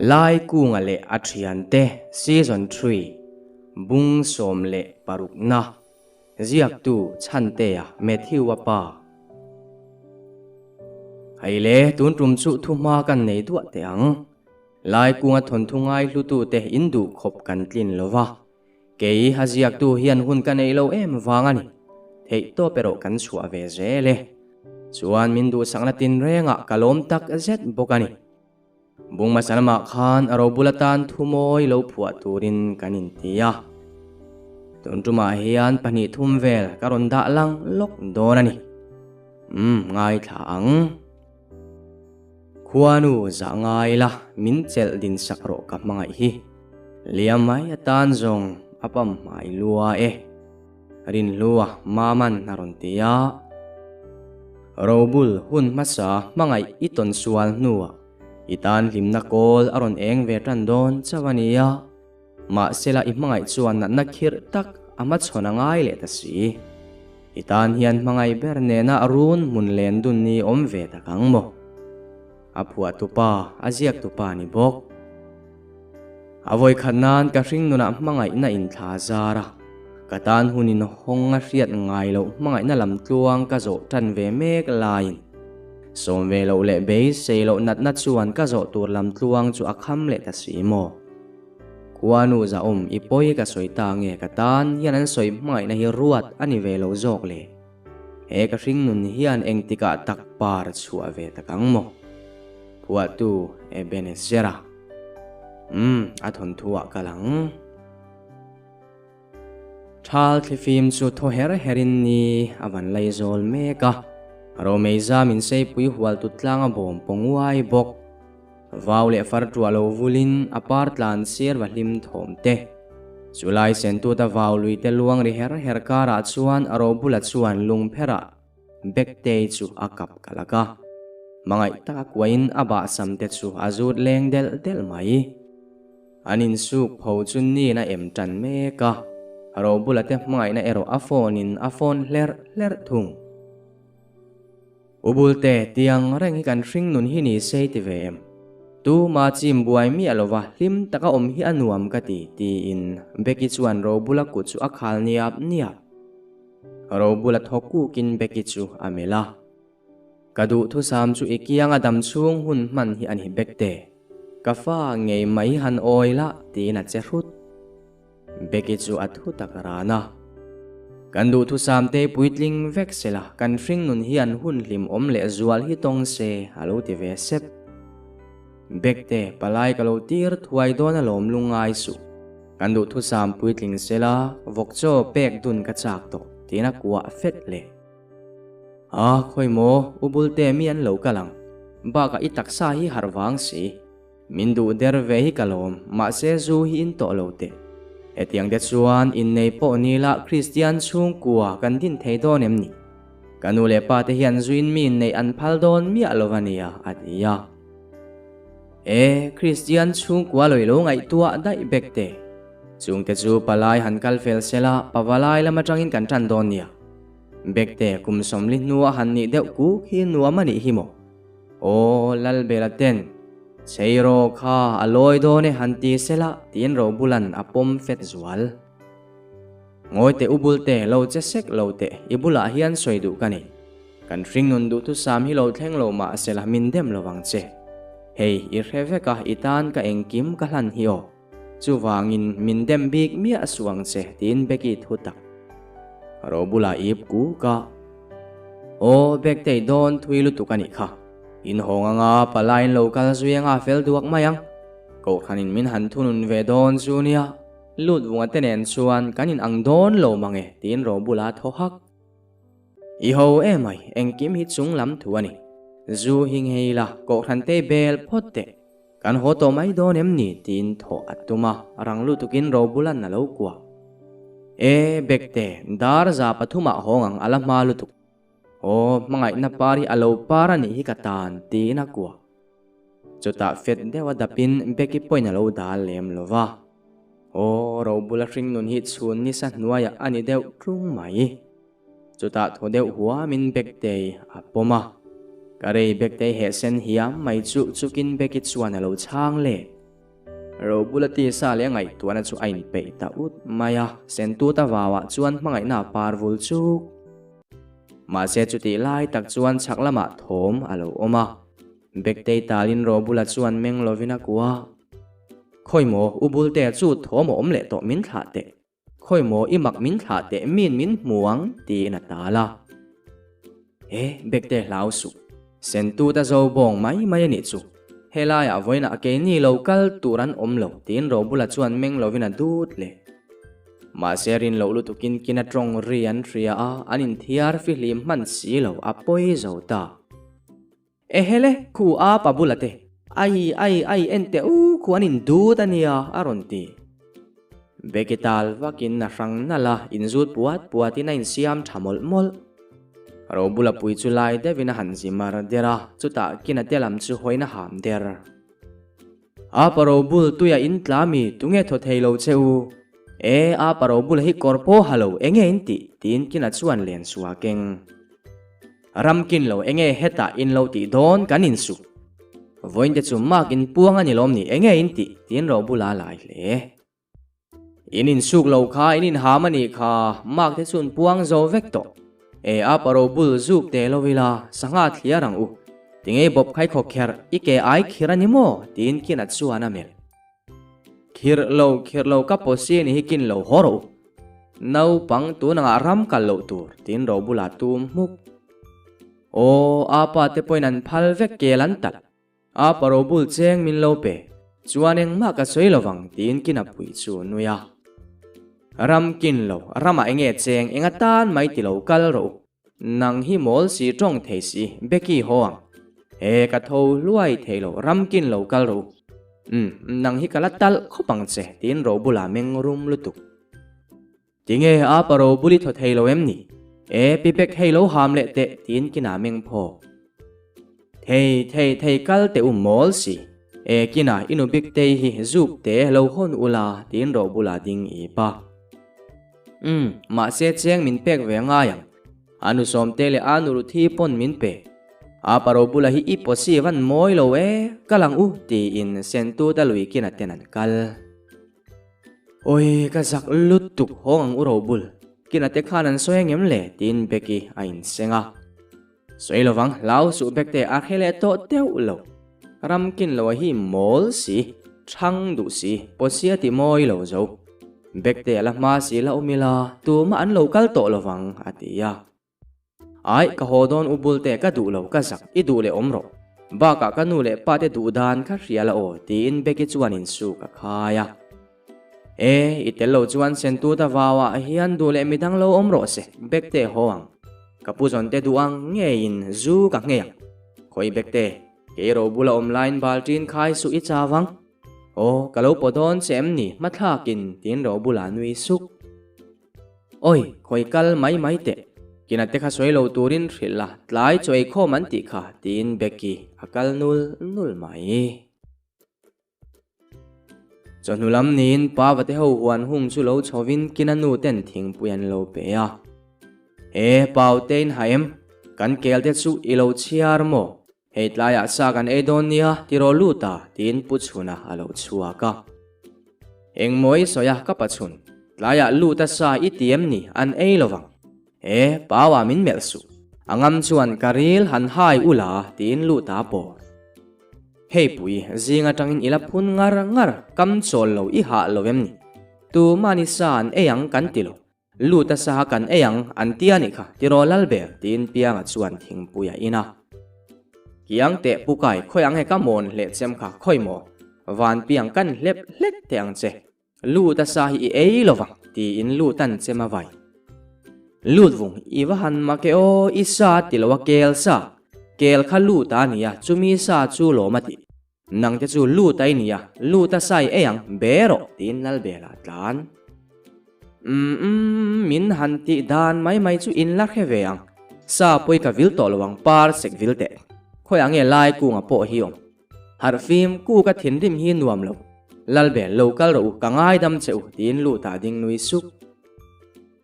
Laikunga leh a thiante Season Three Bung 16 na Ziaktu Chhantea Matthew-a pa. Hei le, tun tum chu thuhma kan nei duah teh ang. Laikunga thawnthu ngai hlutute in duh khawp kan tlin lo va. Kei a ziaktu hian hun ka nei lo em vang a ni. Theihtawp erawh kan chhuah ve zel e. Chuan min duhsakna tinrengah ka lawm tak zet bawk a ni. Bung hmasa lamah khan a robul atan thu mawi lo phuah turin kan inti a. Tun tumah hian pahnih thum vel ka rawn dah lang lawk dawn a ni. Umm, ngaithla ang. Khuanu zah ngai la, min chelh din sak rawh ka hmangaih hi. Liam mai atan zawng a pam hmai lua e. Rinhlua Maman a rawn ti a. Robul hun hmasa hmangaih i tawn sual hnuah i tan hlimna kawl a rawn eng ve tan dawn chauh a ni a. Mahsela i hmangaih chuan natna khirh tak a hmachhawn a ngai leh ta si. I tan hian hmangaih ber nena run hmun len dun ni awm ve tak ang maw? A phuahtupa, a ziaktupa ni bawk. A vawikhat nan ka hring nunah hmangaihna inthla zar a, ka tan hun inhawng a hriat ngai loh hmangaihna lam tluang ka zawh tan ve mek laiin sawm ve loh leh beisei loh natna chuan ka zawh tur lam tluang chu a kham leh ta si maw? Khuanu zahawm i pawi ka sawi ta nge ka tan hian an sawi hmangaihna hi ruat a ni ve lo zawk le? He ka hring nun hian engtikah tak par chhuah ve tak ang maw? Phuahtu Ebenezer-a. Umm, a thawnthu ah kal ang. Thal thlifim chu thaw her herin ni a van lei zawl mek a. Romei zam in seipui hual tut tlang a bawm pawng uai bawk. Vau leh far tuah lo vulin a par tlan sir va hlim thawm te. Chulai sentuta vau lui te luang ri her her karah chuan a robula chuan lungpherah Bektei chu a kap kalak a, hmangaih taka kuain a bahsam te chu a zut leng delh delh mai. An insuk pho chu nin a em tan mek a, Robula te hmangaihna erawh a phone in a phone hlerh hlerh thung. U Bulte, tiang reng hi kan hring nun hi ni se i ti ve em? Tuma chim buai miah lova hlim taka awm hi a nuam ka ti, tiin Becky chuan Robula kut chu a khal niap niap. Robula thaw kukin Becky chu a melh a. Ka duhthusam chu i kianga dam chhung hun hman hi a ni Bekte. Ka fa ngei mai han awi la tiin a che hrut. Becky chu a thu tak ran a. Kan duhthusam te puitling vek sela kan hring nun hian hun hlim awm leh zual hi tawng se a lo ti ve sep. Bekte, palai ka lo tir thuai dawn alawm lungngai suh. Kan duhthusam puitling sela vawk chaw pek dun ka chak tawh tiin a kuah fet le. A, khawi maw, u Bulte mi an lo kal ang. Bakah i taksa hi harh vang si. Min duh der ve hi ka lawm, mahse zu hi in tawh lo teh. Hetiang te chuan innei pawh ni la Kristian chhungkua kan din thei dawn em ni? Ka nu leh pa te hian zuin mi inneih an phal dawn miah lo a nia, a ti a. E, Kristian chhungkua lawih lo ngaihtuah daih bek te. Chungte chu palai han kal fel sela pavalai lam atangin kan tan dawn nia. Bekte kum 40 hnua han nih deuh kuk hi nuam a nih hi maw? Aw, Lalbela ten, Cheiraw kha a lawi dawn e han ti sela tiin Robulan a pawm fet zual. Ngawi teh u Bulte, lo che sek lo teh, i bulah hian sawi duh ka nei. Kan hringnun duhthusam hi lo thleng lo mah sela min dem lo vang che. Hei, i hre vek a, i tan ka engkim ka hlan hi aw. Chuvangin min dem bik miah suh ang che, tiin Becky thu tak. Ro bulah ip kuk a. Aw, Bektei dawn thui lutuk a nih kha. In hawng anga palaiin lo kal zui anga fel duak mai ang. Kohhranin min han thunun ve dawn chu nia. Lut vunga te nen chuan kan in ang dawn lo mang e, tiin ro bula thaw hak. I ho emai, engkim hi chung lam thu a ni. Zu hi nghei la, kohhran te bel phawt teh. Kan haw tawh mai dawn em ni? tiin thawh a tum a, rang lutukin ro bulan a lo kuah. E, Bekte, dar za pathumah hawng ang a la hma lutuk. Aw, hmangaihna par hi a lo par a nih hi ka tan, tiin a kuah. Chutah fet deuha dapin Becky pawhin a lo dal lem lo va. Aw, Robula hringnun hi chhun nisa hnuaiah a ni deuh tlung mai. Chutah thaw deuh huamin Bektei a pawm a. Ka rei Bektei heh sen hiam mai chu chukin Beki chuan a lo chhang leh. Robula tisa leh a ngaihtuahna chu a inpeih ta ut mai a, Sentuta vauah chuan hmangaihna a par vul chuk. Mahse chutih lai tak chuan chhak lamah thawm a lo awm a, Bektei talin Robula chuan meng lovin a kuah a. Khawi maw, U Bultea chu thawm a awm leh tawh min thlah teh. Khawi maw i mak min thlah teh min min hmu ang tiin a tal a. E, Bekte hlau suh. Sentut a zo bawng mai mai a nih chu. Helaiah vawiinah keini lo kal tur an awm lo tiin Robula chuan meng lovin a dut leh. Mahse rin loh lutukin kina tawng ri an hria a, an inthiar fihlim hman si lo a pawi zo ta. Ehele, khu a pa bula te, ai ai ai en teh u, khu an in dut a nia, a rawn ti. Becky tal vakin a hrang nalh a, inzut puat puatin a insiam tha mawlh mawlh. Robula pui chu lai deuhin a han zi mar der a, chutah kina te lam chu hawiin a ham der. A pa Robul tuia in tla mi, tunge thaw thei lo che u? E, a pa Robula hi kawr pawh ha lo, enge in tih? tiin kina chuan len suah keng. Ram kin lo enge hetah in lo tih dawn kan insuh. Vawiin te chu mark in puang a ni lawm ni enge in tih tiin ro bula lai hle. In insuk lo kha in inham a nih kha mark te chu an puang zo vek tawh. E a pa ro bul zuk te lo ila sangha thliar ang u. Tingei bawp khai khaw kherh i ke ai khir a ni maw tiin kin a chuan a melh. Khirh lo khirh lo ka pawsi ni hi kin lo haw rawh u. Naupang tun angah ram kal loh tur tiin ro bulah tum hmuk. Aw a pa te pawhin an phal vek kel an talh. A pa ro bul cheng min lo pe. Chuan engmah ka sawi lovang tiin kin a pui chu a nui a. Ram kin lo, ramah enge cheng eng atan mai ti lo kal rawh u. Nang hi mawl si tawng thei si, Becky haw ang. He ka tho hluai thei lo, ramkin lo kal rawh u. Umm, nang hi ka la talh khawp ang che, tiin Robula meng rum lutuk. Tinge a pa Robul i thaw thei lo em ni? E, Pi Bek hei lo ham leh teh, tiin kinah meng phawk. Thei, thei, thei kal teh u mawl si. E, kinah i nu Biktei hi zuk te lo hawn ula, tiin Robula ding ip a. Umm, mahse cheng min pek ve ngai ang. A nu Sawmte leh a nu Ruthi pawn min pe. A paro bula hi i pawsi van mawi lo e, kal ang u tiin Sentuta lui kina ten an kal. Awi, ka zak lutuk hawng ang u Robul, kina te khan an sawi angem le tiin Becky a inseng a. Sawi lovang hlau suh Bekte a hre leh tawh deuh lo. Ram kin lo a hi mawl si, thang duh si, pawsi a ti mawi lo zo. Bekte a la hma si la awm ila, tumah an lo kal tawh lovang, a ti a. Ai, ka haw dawn u Bulte, ka duh lo, ka zak, i duh leh awm rawh. Bakah ka nu leh pa te duh dan kha hria la aw, tiin Becky chuan insuk a khai a. E, i tel lo chuan Sentuta vauah hian duh leh midang lo awm rawh se, Bekte haw ang. Ka pu zawn te duh ang ngeiin zu ka nghei ang. Khawi Bekte, kei ro bula awm laiin bal ṭin khai suh i chau ang. Aw, ka lo paw dawn che em ni, hmathlakin, tiin ro bulah nui suk. Awi, khawi kal mai mai teh. Kina te kha sawi lo turin hrilh la, tlai chaw eikhawm an tih kha, tiin Becky a kal nul nul mai. Chawhnu lam niin Pava te ho huan hung chu lo chhovin kina nu ten thingpui an lo pe a. E, Pau te in ha em? Kan kel te chu i lo chhiar maw? Hei tlaiah sa kan ei dawn nia tiraw lut a tiin Pu Chhuna a lo chhuak a. Engmaw i sawi a ka pa Chhun, tlaiah lut a sa i ti em ni an ei lovang. E, Paua min melh suh. A ngam chuan ka ril han hai u la tiin lut a pawr. Hei pui, zing atangin i la phun ngar ngar, kam chawl lo i hah lo em ni? Tumah ni sa an ei ang kan ti lo, lut a sa kan ei ang an ti a nih kha, tiraw Lalber tiin Pianga chuan thingpui a in a. Kiang teh Pukai, khawi ang he ka mawn hleh chem kha, khawi maw? Van Piang kan hlep hlek teh ang che. Lut a sa hi i ei lo vang, tiin lut an chem a vai. Lut vung, i va han mak e aw, i sa ti lo a kel sa. Kel kha lut a nia, chumi sa chu lawm a ti. Nang te chu lut a i nia, lut a sa i ei ang, be rawh, tiin Lalbela a tlan. Umm umm, min han tih dan mai mai chu in la hre ve ang. Sa pawi ka vil tawh lo ang, par sek vil teh. Khawiah nge lai kunga pawh hi awm? Harh fim ku ka thinrim hi nuam lo. Lalbel, lo kal rawh u, ka ngaidam che u, tiin lut ah ding nui suk.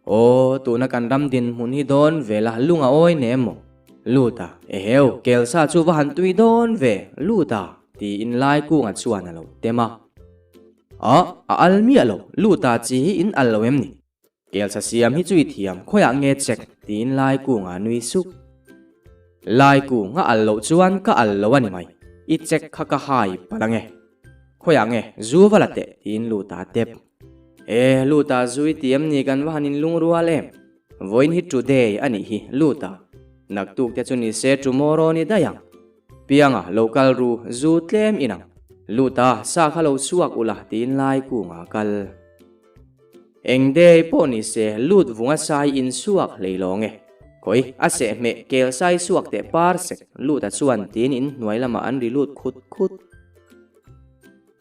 Aw, tuna kan ram dinhmun hi dawn ve la, lung a awi ne maw? Lut ah, eheu, kelsa chu va han tui dawn ve, lut ah, tiin lai kunga chuan a lo tem a. A, a al miah lo, Luta chi hi in al lo em ni? Kelsa siam hi chu i thiam, khawiah nge chek? tiin Laikunga nui suk. Laikung a al loh chuan ka al lo a ni mai, i chek kha ka hai palh ange. Khawiah nge zu va la teh? tiin Luta a tep. E, Luta zu i ti em ni kan va han inlungrual em? Vawiin hi today a nih hi, Luta. Naktuk te chu ni se tomorrow ni daih ang. Pianga lo kal ru zu tlem inang. Luta sa kha lo chhuak ula tiin Laikunga a kal. Eng day pawh ni se lut vunga sai in suak hlei lawng e. Khawi, a seh hmeh kel sai suak teh par sek lut a chuan tiin in hnuai lamah an ri lut khut khut.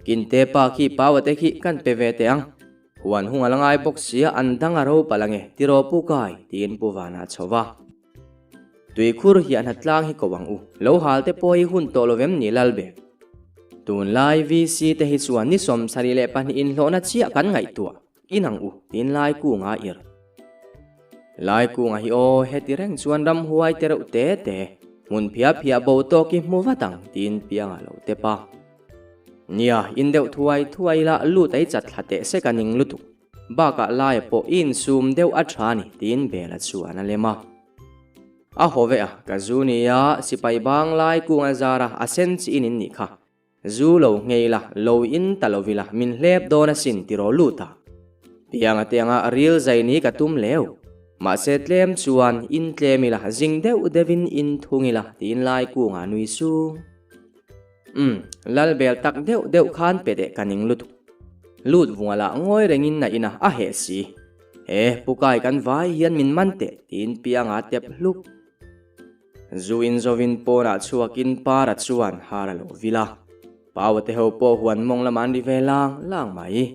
Kinte pa khi paua te khi kan pe ve teh ang. Huan hung a la ngai bawk sia an dang a ro palh ange tiraw pu kai tiin pu Vana a chho va. Tuikhur hian ha tlang hi ko ang u. Lo hal te pawh hi hun tawh lo vem ni Lalbek. Tunlai VC te hi chuan ni 72 inhlawhna chiah kan ngaihtuah in ang u tiin Laikunga a ir. Laikunga hi aw heti reng chuan ramhuai te reuh te te hmun phiah phiah bo tawk hi hmu vat ang tiin pianga lo tep a. Nia, in deuh thuai thuai ila lut ei chat thla teh sek a ning lutuk. Bakah laia pawh i insum deuh a tha ni tiin Bela chuan a lem a. A haw ve a, ka zu nia, sipai bang lai kung a zar a, a sen chi in in nih kha. Zu lo nghei la, lo in ta lo vila, min hlep dawn asin tiraw lut a. Pianga te anga ril zai ni ka tum leu. Mahse tlem chuan in tlem ila, zing deuh deuhin in thung ila tiin lai kungah nui sung. Umm, lal bel tak deuh deuh khan pe deh ka ning lutuk. Lut vunga lah ngawi rengin na ina a heh si. He, Pukai kan vai hian min man teh tiin pianga tep hluk. Zu in zovin pawnah chhuakin Para chuan har a lo vil a. Paua te ho pawh huan mawng lamah an ri ve lang lang mai.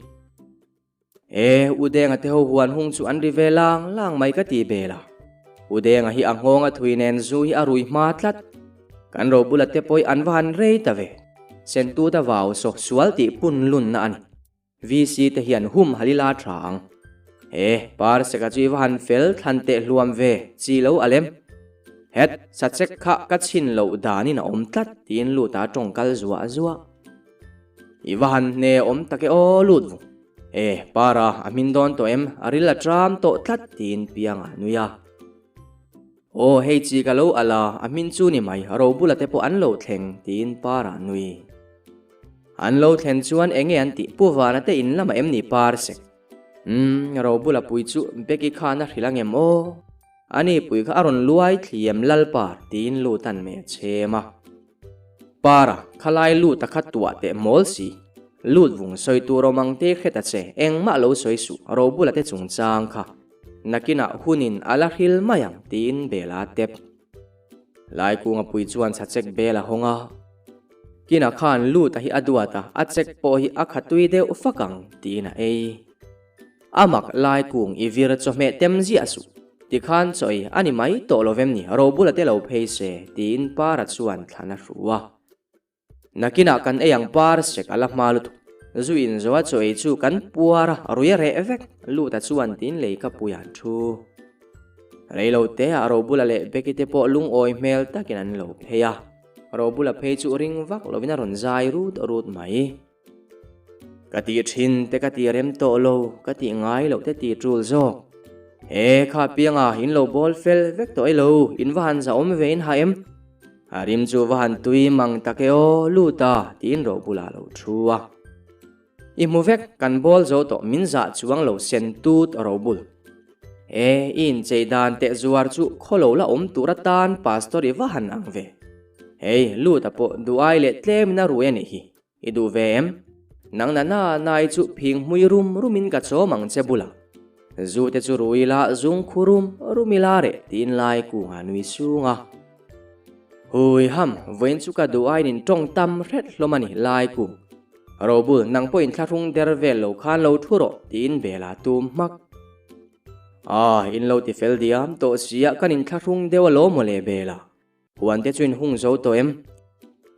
E, U Denga te ho huan hung chu an ri ve lang lang mai ka ti bel a. U Denga hi a nghawng a thui nen zu hi a rui hma tlat. Kan ro bula te pawh hi an va han rei ta ve. Sentuta vau saw sual tih pun lunna a ni. VC te hian hum halila tha ang. E, Parseka chu i va han fel thlan teh hluam ve, chi lo a lem. Het, sachek kha ka chhin loh danin a awm tlat tiin luta tawng kal zuah zuah. I va han hne awm tak e aw lut vung. E, Para, a hmin dawn tawh em? A ril a tram tawh tlat tiin Pianga a nui a. Aw, hei chi ka lo alh a, a hmin chu ni mai, ro bula te pawh an lo thleng tiin Para a nui. An lo thlen chuan enge an tih Pu Vana te in lamah em ni Par sek? Umm, ro bula pui chu Becky khan a hrilh angem aw? Ani pui kha a rawn luai thliem Lalpar tiin lut an meh chhem a. Para, khalai lut a kha tuah teh mawl si. Lut vung sawi tur awm ang te hre ta che, engmah lo sawi suh, Robula te chungchang kha. Nakinah hunin a la hril mai ang tiin bel a tep. Laikunga pui chuan chhachek bel a hawng a. Kina khan lut a hi a duat a, a chek pawh hi a kha tui deuh fak ang tiin a ei. A mak lai kung i vir chawhmeh tem ziah suh. Tikhan chawi a ni mai tawh lo vem ni, Robula te lo phei se, tiin Para chuan thlan a hru a. Nakinah kan ei ang par sek a la hma lutuk. Zu in zo a chaw ei chu kan puar a, rui a reh vek, Luta chuan tiin lei ka pui an thu. Rei lo te ah Robula leh Becky te pawh lungawi hmel takin an lo phei a. Robula phei chu ring vak lovin a rawn zai rut rut mai. Ka tih thin te ka tih rem tawh lo, ka tih ngai loh te tih tul zawk. He kha pianga in lo bawl fel vek tawh e lo, in va han zahawm ve in ha em? A rim chu va han tui mang tak e aw, lut a, tiin ro bulah lo thu a. I hmu vek, kan bawl zo tawh min zah chuang lo sen tut ro bul. E, i inchei dan teh zuar chu khaw lo la awm tur atan pastor i va han ang ve. Hei, lut a pawh duai leh tlemin a rui a nih hi. I duh ve em? Nang na na nai chu phing hmui rum rumin ka chawm ang che bulah. Zu te chu rui ila zung khu rum rum ila reh tiin lai kungah nui sung a. Hui ham, vawiin chu ka duh aiin in tawng tam hret hlawm a ni lai kung. Robul, nang pawh inthlahrung der vel lo khan lo thu rawh tiin Bela tum hmak. Ah, in lo ti fel diam tawh sia kan inthlahrung deuh alawm mawle Bela. Huan te chu in hung zo tawh em?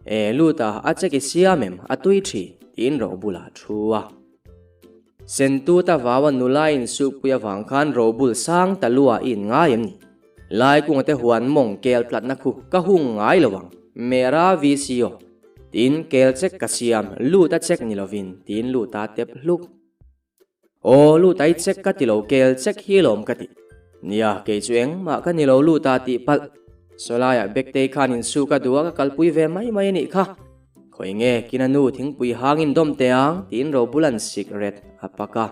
E, lut a, a chek i siam em? A tui thi, tiin ro bulah a thu a. Sentuta vaua nula in suhpui avang khan ro bul sang ta lua i in ngai em ni? Laikunga te huan mawng kel tlatna khu ka hung ngai lo ang. Mera VCO. Tiin kel check ka siam, lut a check ni lovin, tiin lut a tep hluk. Aw, lut ai check ka ti lo, kel check hi lawm ka ti. Nia, kei chu engmah ka ni lo lut a tih palh. Sawlaiah Bektei khan insu ka duh a, ka kalpui ve mai mai a nih kha. Khawi nge, kina nu thingpui hangin dawm teh ang, tiin Robulan sikret a pak a.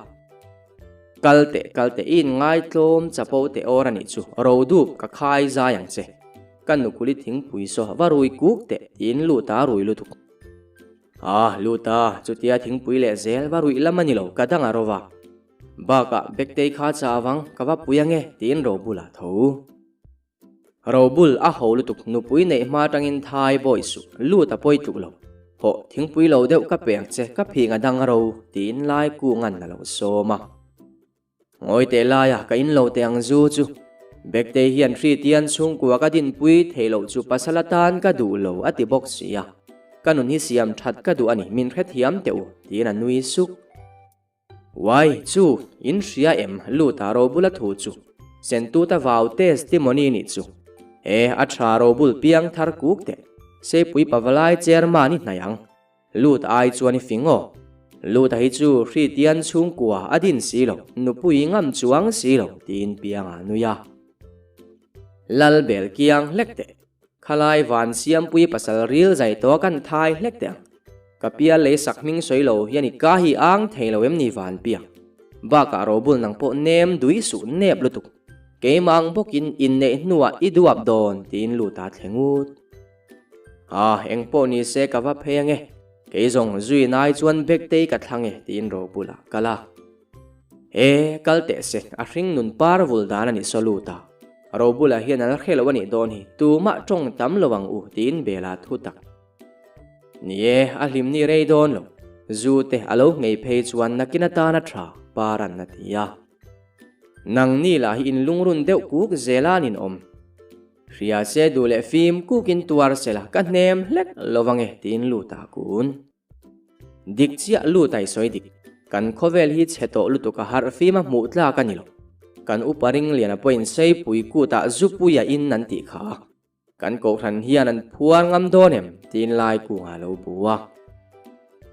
Kal teh, kal teh, i inngai tlawm chapo teh awr a nih chu, Rodup ka khai zai ang che. Ka nukuli thingpui saw va rui kuk teh, tiin lut a rui lutuk. Ah, lut a, chutia thingpui leh zel va ruih lam a ni lo, ka dang a ro va. Bakah, Bektei kha cha avang, ka va pui ange, tiin Robula tho. Robul a ho lutuk, nupui neih hma atangin thai bawi suh, lut a pawi tluk lo. Hawh, thingpui lo deuh ka pe ang che, ka phing a dang a ro, tiin lai kungan a lo sawm a. Ngawi teh laia ka in lo teh ang zu chu. Bektei hian hri tian chhungkua ka dinpui thei loh chu pasal atan ka duh lo a ti bawk si a. Ka nun hi siam that ka duh a ni, min hrethiam teh u, tiin a nui suk. Uai, chu, in hria em, lut a Robula thu chu. Sentuta vau testimony nih chu. E, a tha Robul piang thar kuk teh. Seipui pavalai chairman i hnaih ang. Lut ai chuan i fing aw. Luta hi chu Hritian chhungkua a din si lo, nupui ngam chuang si lo, tiin pianga nui a. Lalbel kiang hlek teh. Khalai van Siampui pasal ril zai tawh kan thai hlek teh ang. Ka pial lei sak hming sawi lo hian i ka hi ang thei lo em ni van piang. Bakah robul nang pawh nem dui suh nep lutuk. Keimah ang bawkin inneih hnuah i duap dawn tiin lut a thleng ut. Ah, eng pawh ni se ka va phei ange. Kei zawng zui nai chuan Bektei ka thlang e tiin robul ah kal a. E, kal teh se, a hring nun par vul dan a ni saw lut a. Robula hian a la hre lo a nih dawn hi, tumah tawng tam lo ang u tiin Bela thu tak. Ni e, a hlim ni rei dawn lo. Zu te a lo nghei phei chuan nakin atana tha paran a ti a. Nangni lah hi inlungrun deuh kuk zela nin awm. Hria se duh leh fim kukin tuar sela ka hnem hlek lo ange tiin lut a kun. Dik chiah lut a i sawi dik. Kan khawvel hi chhe tawh lutuk a harh fim a hmuh tlak a ni lo. Kan upa ringliana pawhin Seipui kutah Zupuia in an tih kha. Kan kohhran hian an phuar ngam dawn em? tiin Laikung a lo bu a.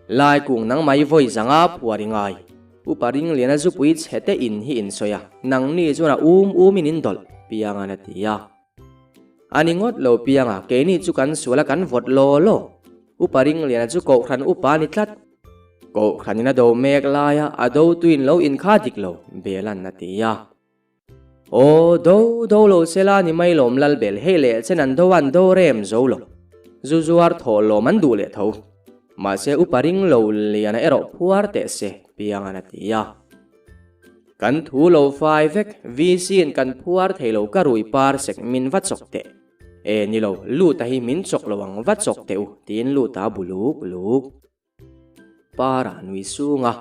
Laikung nangmah i vawi zanga phuar i ngai. Upa ringliana Zupui chhe te in hi in sawi a, nangni chuan a um umin in dawlh, Piangan a ti a. A ni ngawt lo pianga keini chu kan sual a kan vawt law law. Upa Ringliana chu Kohhran upa a ni tlat. Kohhranin a do mek laia a do tuin lo inkha dik lo, Belan a ti a. Aw, do do lo sela ni mai lawm Lalbel hei leh chen an do an do rem zo lo. Zu zuar thawh lawm an duh leh tho. Mahse Upa Ringlo Liana erawh phuar teh se, Piangan a ti a. Kan thu lo fai vek, VC in kan phuar thei lo ka rui par sek min va chawk teh. E ni lo, Luta hi min chawk lo ang va chawk teh u tiin Luta bu luk luk. Para nui sung a.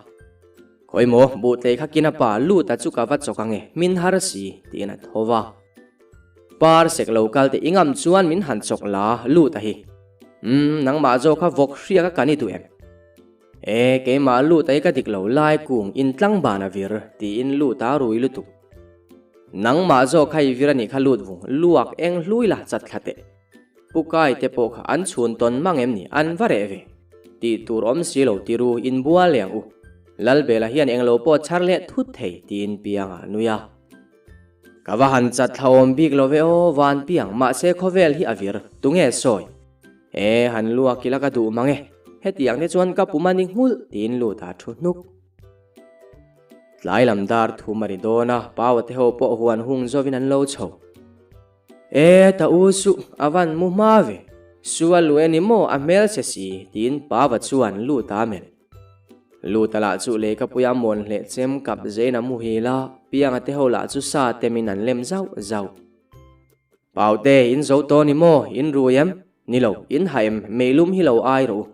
Khawi maw, buhtlei kha kina pa Luta chu ka va chawk ange, min har si tiin a tho va. Par sek lo kal teh i ngam chuan min han chawk la Luta hi. Umm, nangmah zawk kha vawk hriak a kan i duh em? E, keimah lut ai ka dik lo lai kung in tlang ban a vir, tiin lut a rui lutuk. Nangmah zawk kha i vir a nih kha lut vung, luak eng hlui la chat thla teh. Pu Kai te pawh kha an chhun tawn mang em ni, an va reh ve. Tih tur awm si lo ti ru, in bual leh ang u. Lalbela hian englo pawh chhar leh thut thei, tiin Pianga a nui a. Ka va han chat thla awm bik lo ve aw, van Piang, mahse khawvel hi a vir, tunge sawi? E, han luak ila ka duh mang e. Hetiang te chuan ka pum a ni nghulh tiin lut a thu hnuk. Tlai lam dar thum a ri dawn a, Paua te ho pawh huan hung zawin an lo chho. E, ta u suh, a van mu hma ve. Su a lu e ni maw, a hmel che si, tiin Paua chuan lut a melh. Luta lah chu lehkhapuia mawn hleh chem kap zein a muhil a, Pianga te ho lah chu sa temin an lem zauh zauh. Paute, in zo tawh ni maw? In rui em? Ni lo, in ha em? Meilum hi lo ai rawh u.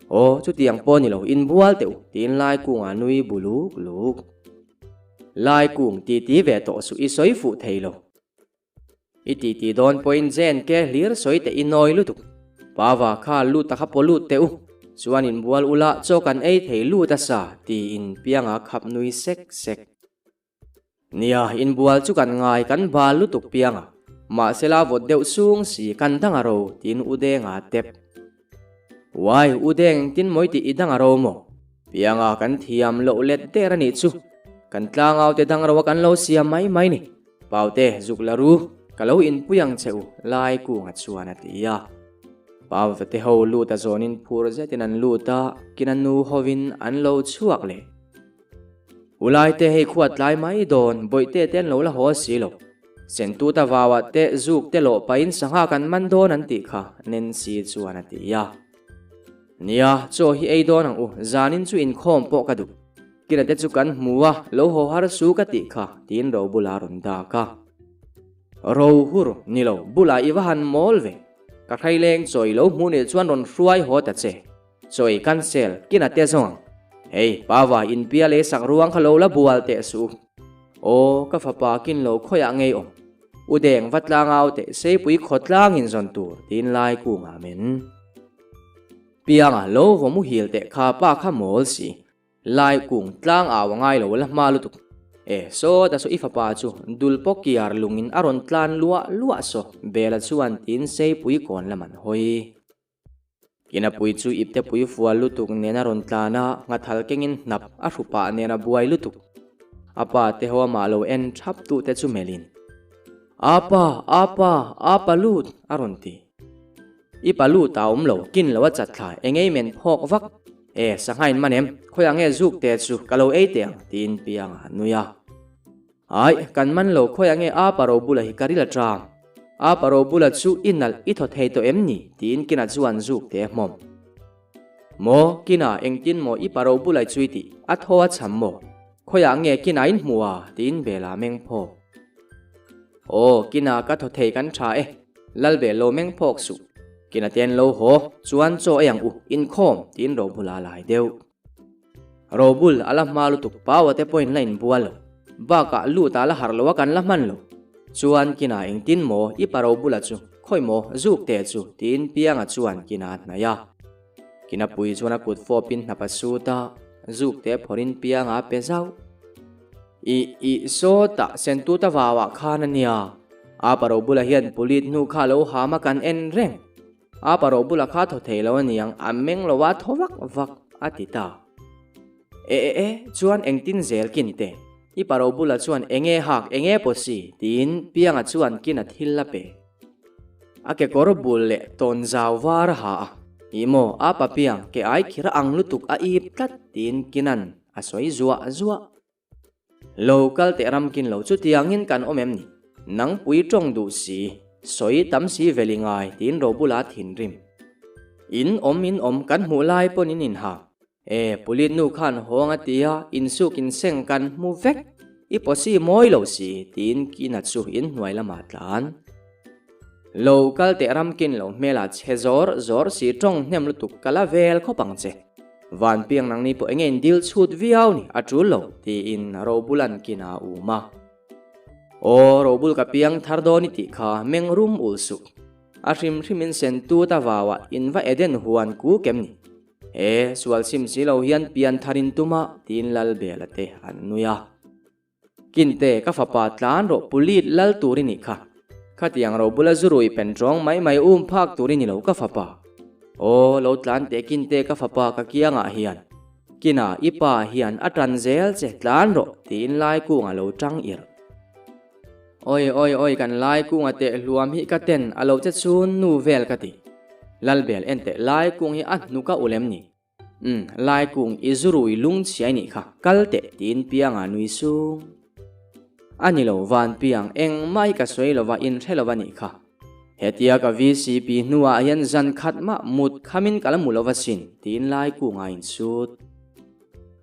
Aw, chutiang pawh ni lo, in bual teh u, tiin Laikunga nui bu luk luk. Laikung, titi ve tawh suh, i sawi fuh thei lo. I titi dawn pawhin JNK hlir sawi teh i nawi lutuk. Pava kha lut a kha paw lut teh u, chuan in bual ula chaw kan ei thei lut a sa, tiin Pianga khap nui sek sek. Nia, inbual chu kan ngai, kan bal lutuk piang a. Mahsela vawt deuh sung si, kan dang a ro, tiin U Denga a tep. Uai, u deng engtin mawi tih i dang a ro maw? Pianga kan thiam loh let der a nih chu. Kan tlangau te dang ro a kan lo siam mai mai ni. Paute, zuk la ru, ka lo inpui ang che u, lai kunga chuan a ti a. Pauta te ho lut a zawnin phur zetin an lut a, kina nu hovin an lo chhuak leh. Ulaite hei khuat tlai mai dawn, bawihte te an lo la haw si lo. Sentuta vauah te zuk te lawh pahin sangha kan man dawn an tih kha, Nancy chuan a ti a. Nia, chaw hi ei dawn ang u, zanin chu inkhawm pawh ka duh. Kina te chu kan hmu a, lo haw har su ka tih kha, tiin ro bulah a rawn dak a. Ro hur, ni lo, bulah i va han mawl ve. Ka hraileng chaw i lo hmuh nih chuan rawn hruai haw ta che. Chawi cancel kina te zawng ang. Hei, Pava inpia leh sak ruang kha lo la bual teh suh u. Aw, ka fapa kin lo khawiah ngei awm. U deng va tlangau teh seipui khawtlang in zawn tur tiin lai kungah men. Pianga lo vaw muhil teh kha pa kha mawl si. Lai kung tlang au a ngai lo la hma lutuk. E, saw ta saw i fapa chu dul pawh kiar lungin a rawn tlan luah luah saw Bela chuan tiin seipui kawn lam an hawi. Kinapui chu iptepui fual lutuk nen a rawn tlan a, nghathal kengin hnap a hru pah nen a buai lutuk. A pa te ho amah lo en thap tu te chu melhin, Apa, apa, apa lut! a rawn ti. I pa lut a awm lo, kin lo a chat thla, engei men phawk vak. E, sangha in man em, khawiah nge zuk te chu ka lo ei teh ang, tiin Pianga a nui a. Aih, kan man lo khawiah nge a paro bula hi ka ril a tang. A paro bula chu i nalh i thaw thei tawh em ni? tiin Kina chuan zuk te a hmawm. Maw, Kina, engtin maw i paro bula i chui tih? A thaw a cham maw? Khawiah nge Kina in hmuh a? tiin Bela a meng phawk. Aw, Kina ka thaw thei kan tha e, Lalbel lo meng phawk suh. Kina te an lo haw, chuan chaw ei ang u, inkhawm, tiin Robula a lai deuh. Robul a la hma lutuk Paua te pawhin la inbual lo. Bakah lut ah la harh lo a kan la hman lo. Chuan kinah engtin maw i pa Robula chu khawi maw zuk teh chu tiin Pianga chuan kinah a hnaih a. Kina pui chuan a kut fawpin hnap a sut a, zuk teh phawrhin Pianga a pe zauh. I i sawtah sentuta vauah khan a nia. A pa Robula hian pulit hnu kha lo ham a kan en reng. A paro bula kha thaw thei lo aniang, a meng lo a thaw vak vak a ti ta. E e e, chuan engtin zel kin te? I paro bula chuan enge hak enge pawh si? tiin Pianga chuan kin a thil la pe. A kekawr bul leh tawn zau var a ha a, Ih maw, a pa Piang, ke ai khir a ang lutuk a ip tlat tiin Kinan a sawi zuah zuah. Lo kal teh ramkin lo chutiangin kan awm em ni? Nang pui tawng duh si, sawi tam si veli ngai tiin Robula thinrim. In awm in awm kan hmuh lai pawn in inha. E, pulit nu khan hawng a ti a, insuk inseng kan hmu vek. I pawsi mawi lo si tiin Kina chu inhnuai lamah tlan. Lo kal teh ramkin lo hmelah che zawr zawr si tawng hnem lutuk ka la vel khawp ang che. Vanpiang nangni pawh enge in dil chhut viau ni a tul lo tiin Robulan kin a um a. Aw Robul ka piang thar dawn i tih kha meng rum ul suh. A hrim hrim in sen tut a vauah in va Eden huan ku kem ni. E sual sim si lo hian pian thar in tum a tiin Lalbela te an nui a. Kinte, ka fapa tlan rawh pulit lal tur i nih kha. Khatiang ro bula zurui pen tawng mai mai um phak tur i ni lo ka fapa. Aw, lo tlan teh Kinte ka fapa ka kiangah hian. Kina, i pa hian a tan zel che tlan rawh tiin Laikunga lo tang irh. Oi oi oi kan Laikunga teh hluam hi ka ten a lo che chhun nu vel ka ti. Lalbel en teh Laikung hi a hnuk a ulh em ni? Umm, Laikung i zurui lung chhiai nih kha, kal teh tiin Pianga nui sung. A ni lo, Vanpiang, engmah hi ka sawi lova in hre lova nih kha. Hetia ka VCP hnuah hian zan khat mah mut khamin ka la mu lova sin, tiin Laikunga a insut.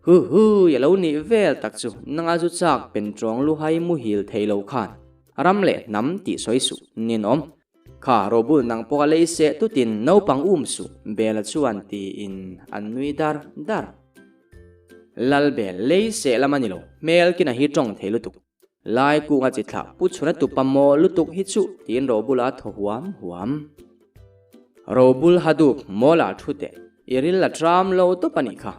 Hu hu, i lo nih vel tak chu, nanga zu chak pen tawng luhai muhil thei lo khan ram leh hnam tih sawi suh, ninawm. Kha Robul nang pawh a lei seh tutin naupang um suh, Bela chuan tiin an nui dar dar. Lalbel, lei seh lam a ni lo, hmel kina hi tawng thei lutuk. Lai kunga chi thlah pu chhuna tupa maw lutuk hi chuh tiin Robula thaw huam huam. Robul hadup mawla thu teh, i ril la tram lo tawp a nih kha.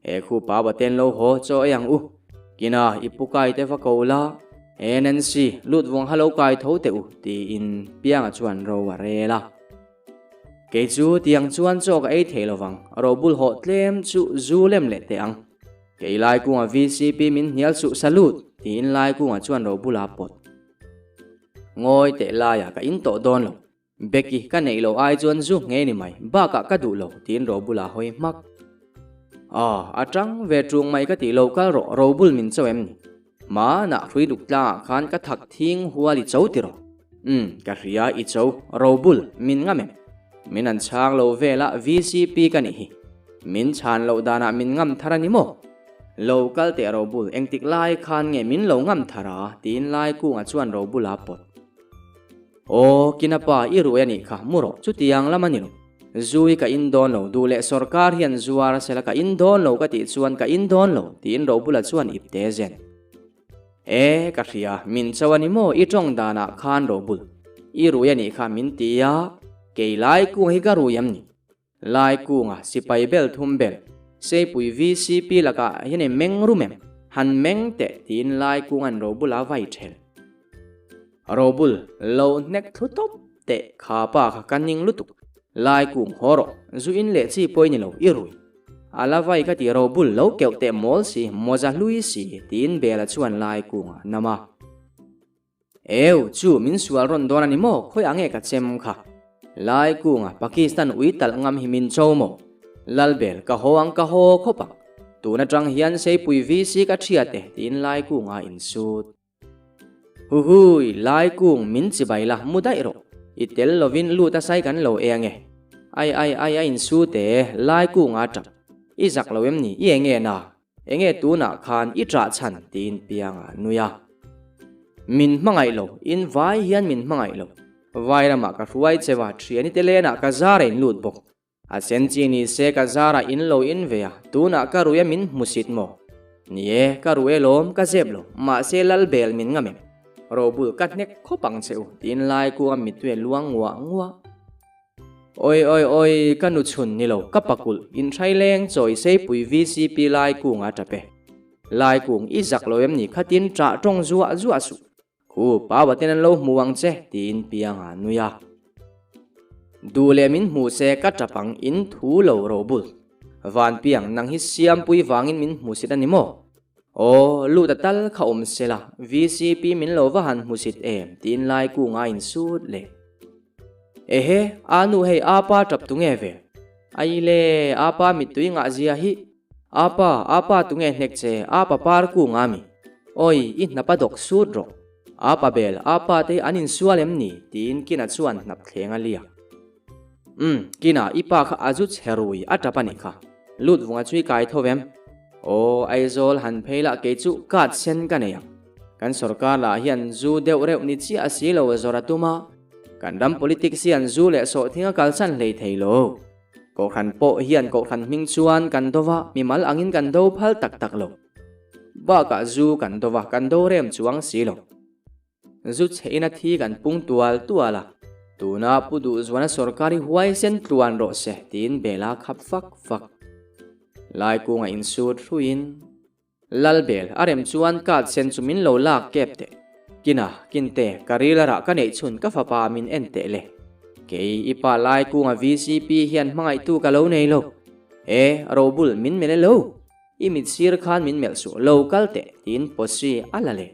He khu pa baten lo haw chaw ei ang u. Kina i pu kai te va ko la, He Nancy, lut vawng ha lo kai tho teh u, tiin Pianga chuan ro a rel a. Kei chu tiang chuan chaw ka ei thei lovang, robul hawh tlem chu zu lem leh teh ang. Kei Laikunga vcp min hnial suh salute tiin Laikunga chuan robula a pawt. Ngawi teh laiah ka in tawh dawn lo. Becky ka neih loh ai chuan zu nghe ni mai, bakah ka duh lo tiin robula a hawi hmak. Aw, a tang ve ṭung mai ka tih lo kal rawh, robul min cho em ni? Hmanah hrui duk tlangah khan ka thak thing hual i cho tiraw? Umm, ka hria i cho, robul, min ngam em? Min an chhang lo vela vcp ka nih hi. Min chhan loh danah min ngam thar a ni maw? Lo kal teh robul, engtik lai khan nge min lo ngam thar a? tiin Laikunga chuan robula a pawt. Aw, Kinapa, i ruai a nih kha, mu rawh, chutiang lam a ni lo. Zui ka in dawn lo, duh leh sawrkar hian zuar a sela ka in dawn lo ka tih chuan ka in dawn lo, tiin Robula chuan ip te zen. E, ka hria, min cho a ni maw i tawng danah khan Robul, i rui a nih kha min ti a, kei lai kung hi ka rui em ni? Lai kunga sipai bel thum bel, Seipui vcp lakah hian i meng rum em? Han meng teh tiin Lai kunga'n Robula vai ṭhel. Robul, lo hnek thlu tawp teh kha pa kha ka ning lutuk. Lai kung haw rawh, zu in leh chi pawh i ni lo, i rui. A la vai ka ti Robul, lo keuh teh mawl si, mawza hlui si, tiin Bela chuan Lai kunga nam a. Eu, chu min sual rawn dawn a ni maw? Khawiah nge ka chem kha? Lai kunga Pakistan ui talh ngam hi min cho maw? Lalbel, ka haw ang ka haw khawp ang. Tun atang hian Seipui VC ka thiat e, tiin Lai kunga insut. Huhui, Lai kung min chibai la, mu daih rawh. I tel lovin lut a sai kan lo e ange. Ai ai ai a insut e, Lai kunga tap. I zak lo em ni? I enge na? Enge tunah khan i ṭah chhan tiin piang a nui a. Min hmangaih lo, in vai hian min hmangaih lo. Vai ramah ka hruai cheu a, ṭhiani te lenah ka zara in lut bawk. A sen chi ni se ka zara in lo in ve a, tunah ka rui a min hmusit maw? Ni e, ka rui alawm, ka zep lo, mahse lal bel min ngam em? Robul ka hnek khawp ang che u, tiin Laikunga mittui a luang nguah nguah. Oi oi oi ka nu chhun ni lo ka pakulh in hrai leng chawi seipui vcp lai kung a tap e. Lai kung i zak lo em ni khatin ṭah ṭawng zuah zuah suh. Khu pa baten an lo hmu ang che tiin piang a nui a. Duh leh min hmu se ka ṭap ang in thu lo ro bul. Van piang nang hi siampui vangin min hmu sit a ni maw? Aw lut a tal kha awm se la vcp min lo va han hmu sit em tiin lai kung a insut leh. Ehe, a nu hei apa tap tunge ve? Ai le, apa mittui ngah zia hi. Apa, apa tunge hnek che, apa par kung a mi? Oi, i hnap a dawk sut rawh. Apa bel, apa te hi an insual em ni? Tiin Kina chuan hnap thleng a liak. Umm, Kina, i pa kha a zu chhe rui, a tap a nih kha. Lut vunga chu i kai tho vem? Aw, Aizawl han phei lah kei chu card sen ka nei ang. Kan sorkar lah hian zu deuh reuh ni chiah si lo zawr a tum a, kan ram politics hian zu leh sawhthing a kalsan hlei thei lo. Kohhran pawh hian kohhran hming chuan kan do va, mimal angin kan do phal tak tak lo. Bakah zu kan do va, kan do rem chuang si lo. Zu chhe ina thi kan pung tual tual a, tuna Pu Duhzuana sorkar hi huaisen tluan rawh se tiin Bela khap fak fak. Laikunga insut hruiin. Lalbel, a rem chuan card sen chu min lo lak kep teh. Kina, kinte, ka ril a rah ka neih chhun ka fapa min en teh le. Kei, i pa lai kunga vcp hian hmangaihtu ka lo nei lo. E, Robul, min melh e lo. I mit sir khan min melh suh, lo kal teh, tiin posi a la leh.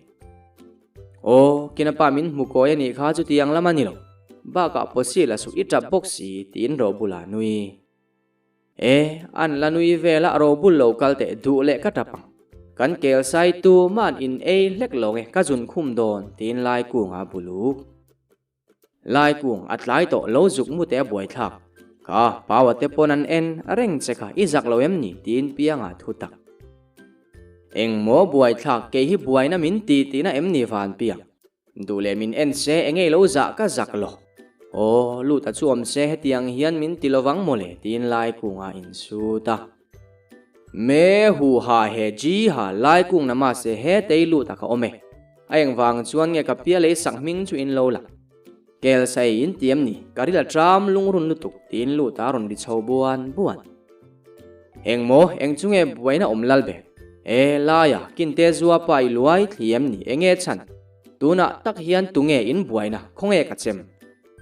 Aw, kina pa min hmu kawi a nih kha chutiang lam a ni lo. Bakah posi la suh i tap bawk si, tiin Robula nui. E, an la nui vel a robul lo kal teh duh leh ka tap ang. Kan kel sai tu man in ei hlek lo nge ka zun khum dawn tiin Laikunga a buluk. Laikung a tlai tawh lo zuk mu teh a buaithlak. Kha, Paua te pawn an en reng che kha i zak lo em ni tiin Pianga thu tak. Engmaw buaithlak kei hi buaina min ti tihna em ni Vanpiang? Duh leh min en se engei lo zah ka zak lo. Aw, lut a chu awm se hetiang hian min ti lovang mawle tiin Laikunga insut a. Me hu ha he ji ha Laikung na mahse he tei lut a ka awm e. A engvang chuan nge ka pia lei sak hming chu in lo la. Kel sa ei in ti em ni, ka ril a tram lungrun lutuk tiin lut a rawn ri chho buan buan. Engmaw, eng chu nge buaina awm lal ber? E, laia, kinte zua pa i luai thli em ni, enge chhan? Tunah tak hian tunge in buaina, khawnge ka chem?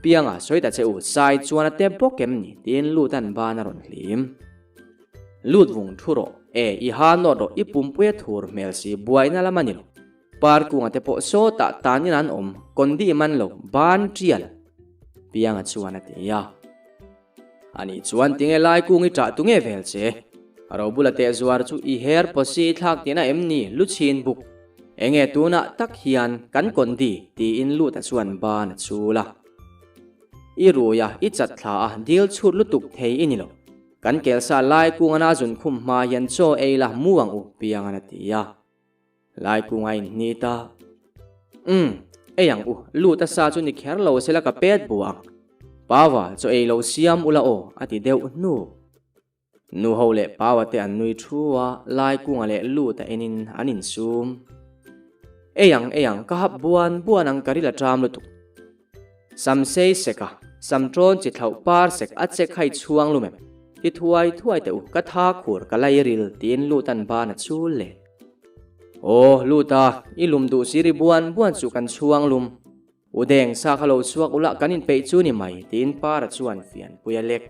Pianga sawi ta che u, sai chuan a tep bawk em ni? tiin Lutan ban a rawn hlim. Lut vung thu rawh, e i ha nawt rawh, i pumpui a thur hmel si, buaina lam a ni lo. Par kunga te pawh sawtah tanin an awm, kondi man lo, ban tial. Pianga chuan a ti a. Ani chuan tinge lai kung i ṭah tu nge vel che? Ro bula teh zuar chu i her pawsi i thlak tihna em ni lu chhin buk? Enge tunah tak hian kan kondi tiin Luta chuan ban a chul a. I rui a, i chat thla a, dil chhut lutuk thei i ni lo. Kan kelsa lai kung ana zun khum hma hian chaw ei la mu ang u Piangan a ti a. Lai kung a inhni ta. Umm, ei ang u, lut a sa chu ni kher lo sela ka pet bu ang. Pawa, chaw ei lo siam ula aw, a ti deuh hnu. Nu ho leh Pawa te an nui thu a, Lai kunga leh lut a enin an insum. Ei ang, ei ang, ka hap buan buan ang ka ril a ṭam lutuk. Sam sei sek a, sam ṭawn chi thlauh par sek a che khai chhuang lum em? Ti thuai thuai teh u, ka tha khur ka lai ril tiin lut an ban a chul le. Aw, lut a, i lum duh si ri buan buan chu kan chhuang lum. U deng sa kha lo chhuak ula kan inpeih chu ni mai tiin Para chuan fianpui a lek.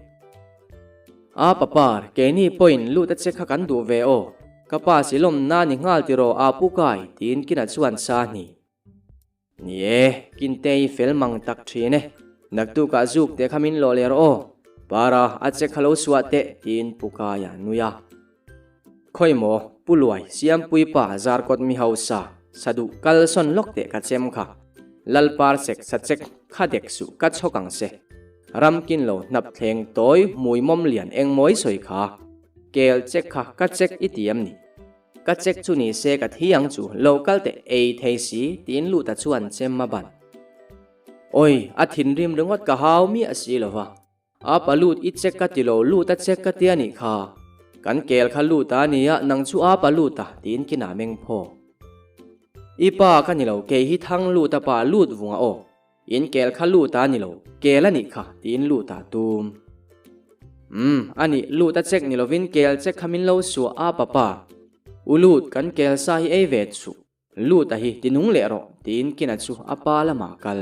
A papar, keini pawhin lut a che kha kan duh ve aw, ka pa silawm na ni nghal tiraw a pu kai tiin kina chuan sa hni. Ni e, Kinte i fel mang tak thin e. Naktukah zuk teh kha min lawh leh rawh aw. Para, a che kha lo suah teh, tiin Pu Kaia nui a. Khawi maw, Pu Luai, Siampui pa, Zarkawt mi hausa, Saduh kal sawn lawk teh ka chem kha. Lalpar sek sa chek kha dek suh ka chhawk ang se. Ram kin lo hnap thleng tawi hmui mawm lian eng mawi sawi kha. Kel chek kha ka chek i ti em ni? Ka check chu ni se ka thi ang chu, lo kal teh ei thei si, tiin Luta chuan chem a ban. Awi, a thinrim ringawt ka hau miah si lo va. A pa Lut i check ka ti lo, Luta check ka ti a nih kha. Kan kel kha Luta a nia, nang chu a pa Luta, tiin kinah meng phawk. I pa ka ni lo, kei hi thang Luta pa Lut vunga aw. In kel kha lut a ni lo, kel a nih kha, tiin lut a tum. Umm, a nih, lut a chek ni lovin kel chek kha min lo suah a papa. U lut, kan kel sa hi ei ve chuh. Lut a hi ti nung leh rawh, tiin kina chu a pa lamah kal.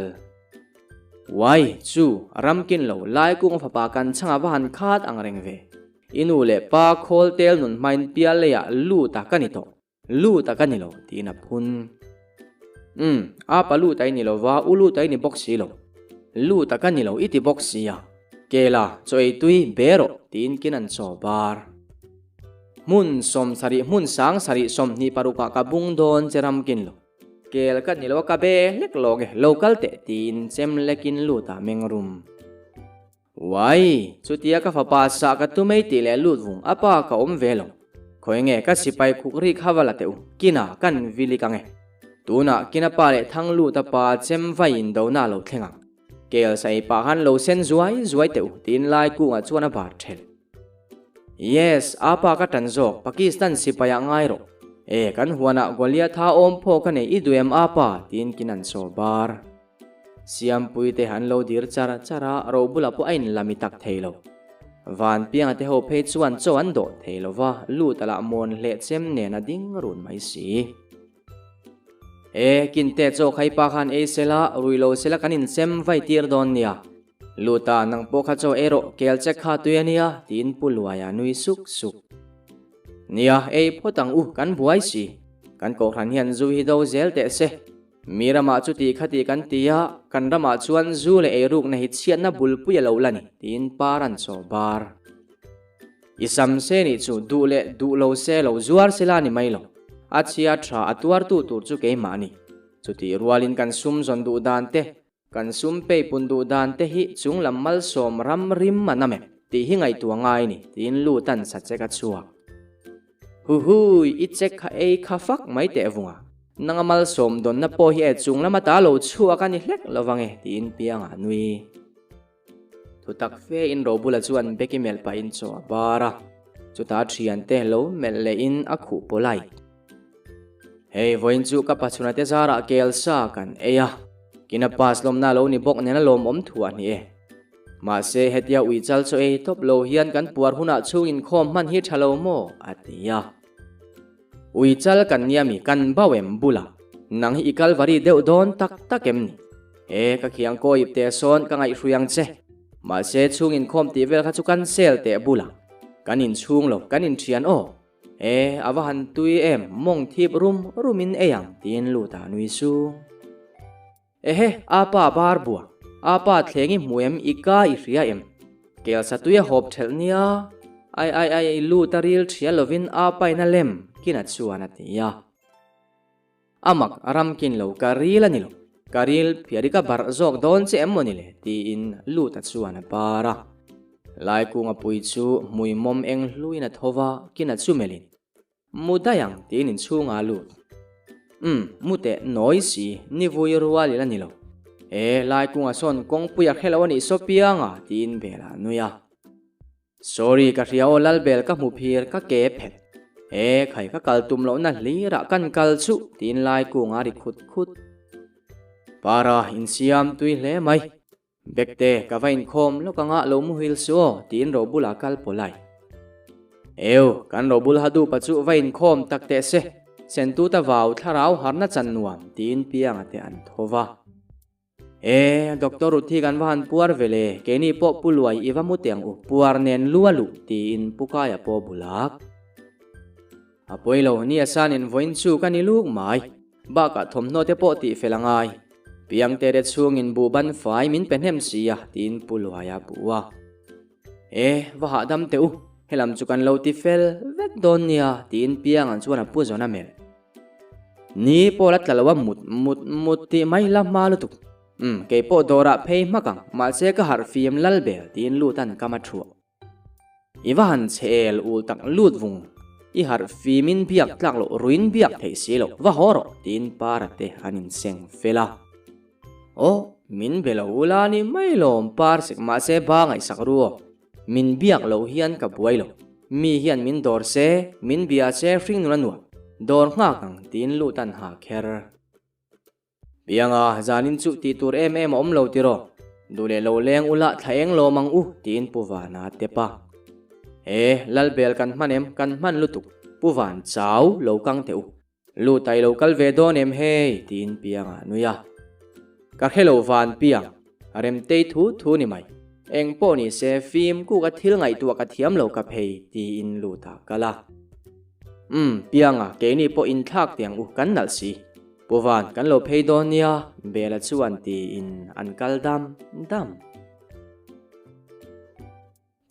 Uai, chu, ram kin lo, lai kung fapa kan chhanga va han khat ang reng ve. I nu leh pa khawl tel nun hmain pial leiah lut a ka ni tawh. Lut a ka ni lo tiin a phun. Umm, apa lut a i ni lo va, u lut a i ni bawk si lo. Lut a ka ni lo i ti bawk si a. Kela, chaw ei tui, be rawh tiin kin an chaw bar. Hmun sawmsarih hmun sangsarih 26 ah ka bung dawn che ram kin lo. Kel ka ni lo a ka be hlek lawk e, lo kal teh tiin chem lekin lut ah meng rum. Uai, chutia ka fapa sah ka tum ei tih leh lut vung a pa ka awm ve lo. Khawi nge ka sipai khuk ri kha va la teh u, kina kan vilik ang e. Tunah kina pa leh thang lut a pa chem vai in do na lo thleng ang. Kel sa ei pah khan lo sen zuai zuai teh u tiin lai kungah chuan a bar thelh. Yes, a pa ka tan zawk, Pakistan sipai ah ngai rawh. E, kan huanah Goliatha awm phaw ka nei i duh em a pa tiin kin an saw bar. Siampui te an lo dir char char a, ro bulah pawh a inla mi tak thei lo. Van pianga te ho phei chuan chaw an dawh thei lo va, lut a lah mawn hleh chem nen a ding run mai si. E, kinte chaw khai pa khan ei sela, rui lo sela kan inchem vai tir dawn nia. Luta, nang pawh kha chaw ei rawh, kel che kha tui a nia, tiin Pu Luaia nui suk suk. Nia, ei phawt ang u, kan buai si. Kan kohhran hian zu hi do zel teh se. Mi ramah chuti khati kan ti a, kan ramah chuan zu leh eirukna hi chhiatna bulpui a lo la ni, tiin par an chaw bar. I sam se nih chu duh leh duh lo se lo zuar se la ni mai lo. A chhia tha a tuartu tur chu keimah a ni. Chutih rualin kan sum zawn duh dan te, kan sum peipun duh dan te hi chunglam malsawm ram rim a nam em tih hi ngaihtuah ngai ni, tiin Lutan sachek a chhuak. Huhui, i check kha ei kha fak mai teh vunga. Nanga malsawm dawnna pawh hi e chung lama ta lo chhuak a ni hlek lovang e, tiin piangah nui. Thutak fe in Robula chuan Becky melh pahin chaw a bar a, chutah a thiante lo melh lehin a khuh polite. Hei, vawiin chu ka pachhuna te zarah kel sa kan ei a, kina pass lawmna lo ni bawk nena lawmawm thuah ni e. Mahse, hetia ui chal chaw ei tawp lo hian kan puar hunah chhung inkhawm hman hi tha lo maw? a ti a. Ui chal kan nia mi kan bau em bulah nang hi i Kalvari deuh dawn tak tak em ni? E, ka khiang kaw ip teh sawn ka ngaihhrui ang che. Mahse, chhung inkhawm tih vel kha chu cancel teh bulah. Kan inchhung lo, kan inthian aw. E, a va han tui em, mawng thip rum rumin ei ang, tiin lut a nui sung. Ehe, a pa bar bua, a pa thleng i hmu em, i ka i hria em? Kel satui a hawp thelh nia, ai ai ai i lut a ril thial lovin a pain a lem, kina chuan a ti a. A mak a ram kin lo, ka ril a ni lo, ka ril phiar i ka barh zawk dawn che em maw ni le, tiin lut a chuan a bar a. Laikunga pui chu hmui mawm eng hluin a tho va, kina chu melhin. Mu daih ang tiin inchhungah a lut. Umm, mu teh nawi si, ni vui rual ila ni lo. E, Laikunga sawn kawngpui a hre lo a nih saw pianga tiin Bel a nui a. Sorry, ka hria aw Lalbel ka hmu phir ka ke phet. E, khai ka kal tum lohna hlirah kan kal chuh tiin Laikunga a ri khut khut. Para, insiam tui hle mai. Bekte, ka va inkhawm lawk anga lo muhil su aw, tiin Robula kal pawlai. Eu, kan Robul ha dupa chu va inkhawm tak teh se, Sentuta vau thlarau harna chan nuam, tiin Pianga te an tho va. E, Doctor Ruthi kan va han puar ve le, keini pawh Pu Luai i va mu teh ang u, puar nen lu a luh, tiin Pu Kaia pawh bulak. A pawi lo, ni a sanin vawiin chu ka ni luk mai. Bakah thawmhnaw te pawh tih fel a ngai. Piangte te chhungin buh ban fai min pe hnem si a, tiin Pu Luaia a buh a. E, va hahdam teh u, helam chu kan lo ti fel vek dawn nia, tiin Pianga'n chuan a pu zawn a melh. Ni pawh la tla lo a mut mut mut tih mai la hma lutuk. Umm, kei pawh dawrah phei hmak ang, mahse ka harh fim lal bel, tiin Lutan kam a thuah. I va han chhe el ul tak lut vung, i harh fimin biak tlak loh ruin biak theih si loh, va haw rawh tiin Para te an inseng fel a. Aw, min be lo ula ni mai lawm Par sek mahse ba ngaihsak ru aw, min biak loh hian ka buai lo, mi hian min dawr se, min bia se hring nun a nuam, dawr nghak ang tiin lut an ha kher. Pianga, zanin chu tih tur em em a awm lo tiraw? Duh leh lo leng ula thla eng lawm ang u, tiin Pu Vana a tep a. E, Lalbel kan hman em? Kan hman lutuk. Pu Van chau lo kang teh u. Lut a i lo kal ve dawn em hei? tiin Pianga a nui a. Ka hre lo Van Piang, Remtei thu thu ni mai. Eng pawh ni se fim kuk a thil ngaihtuah ka thiam lo ka phei, tiin lut a kal a. Umm, Pianga, keini pawh inthlak teh ang u, kan nalh si. Pu Van, kan lo phei dawn nia, Bela chuan tiin an kal dam dam.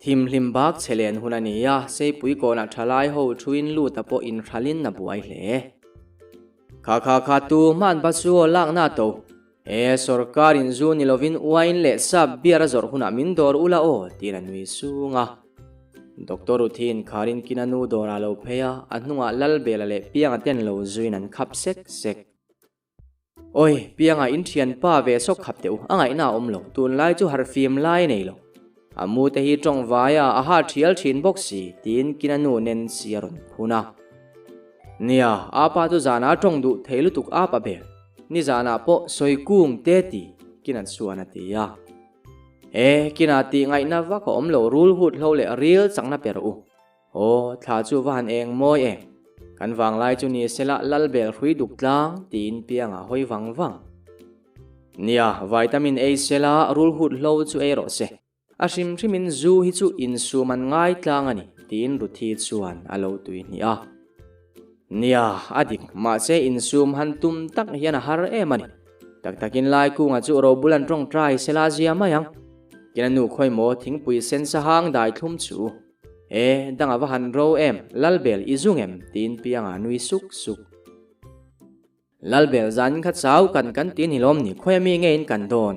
Thimhlim bak chhe len hun a ni a, Seipui kawnah thalai ho thuin luta pawh inhralin a buai hle. Kha kha kha tu hman ba chu aw lakna to. E, sorkar in zu ni lovin uain leh sap beer a zawrh hunah min dawr ula aw, tiin a nui sung a. Doctor Uthiin kharin kina nu dawrah a lo phei a, a hnungah Lalbela leh Pianga ten lo zuiin an khap sek sek. Awi, Pianga in thianpa ve sawk khap teh u, a ngaihna a awm lo, tunlai chu harhfim lai nei lo. A mu te hi tawng vai a, a ha thial thin bawk si, tiin kina nu Nancy a rawn phun a. Nia, apa chu zanah a tawng duh thei lutuk apa ber, nizanah pawh sawi kung te ti, kina chuan a ti a. E, kinah tih ngaihna vak a awm lo rul hut hlo leh ril chakna per u. Aw, thla chu va han eng mawi em. Kan vanglai chu ni sela Lalbel hrui duk tlang tiin piangah hawi vang vang. Nia, vitamin ei sela rul hut hlo chu ei rawh se. A hrim hrimin zu hi chu insum an ngai tlang a ni tiin Ruthi chuan a lo tui hnih a. Nia, a dik, mahse insum han tum tak hian a har em a ni. Tak takin lai kunga chu robul an tawngtai sela zia mai ang. Kina nu khawi maw thingpui sen sahang dai thlum chu. E, danga va han ro em, Lalbel i zung em? tiin Pianga nui suk suk. Lalbel zanin kha chau kan kan ti ni lawm ni, khawi ami nge in kan dawn?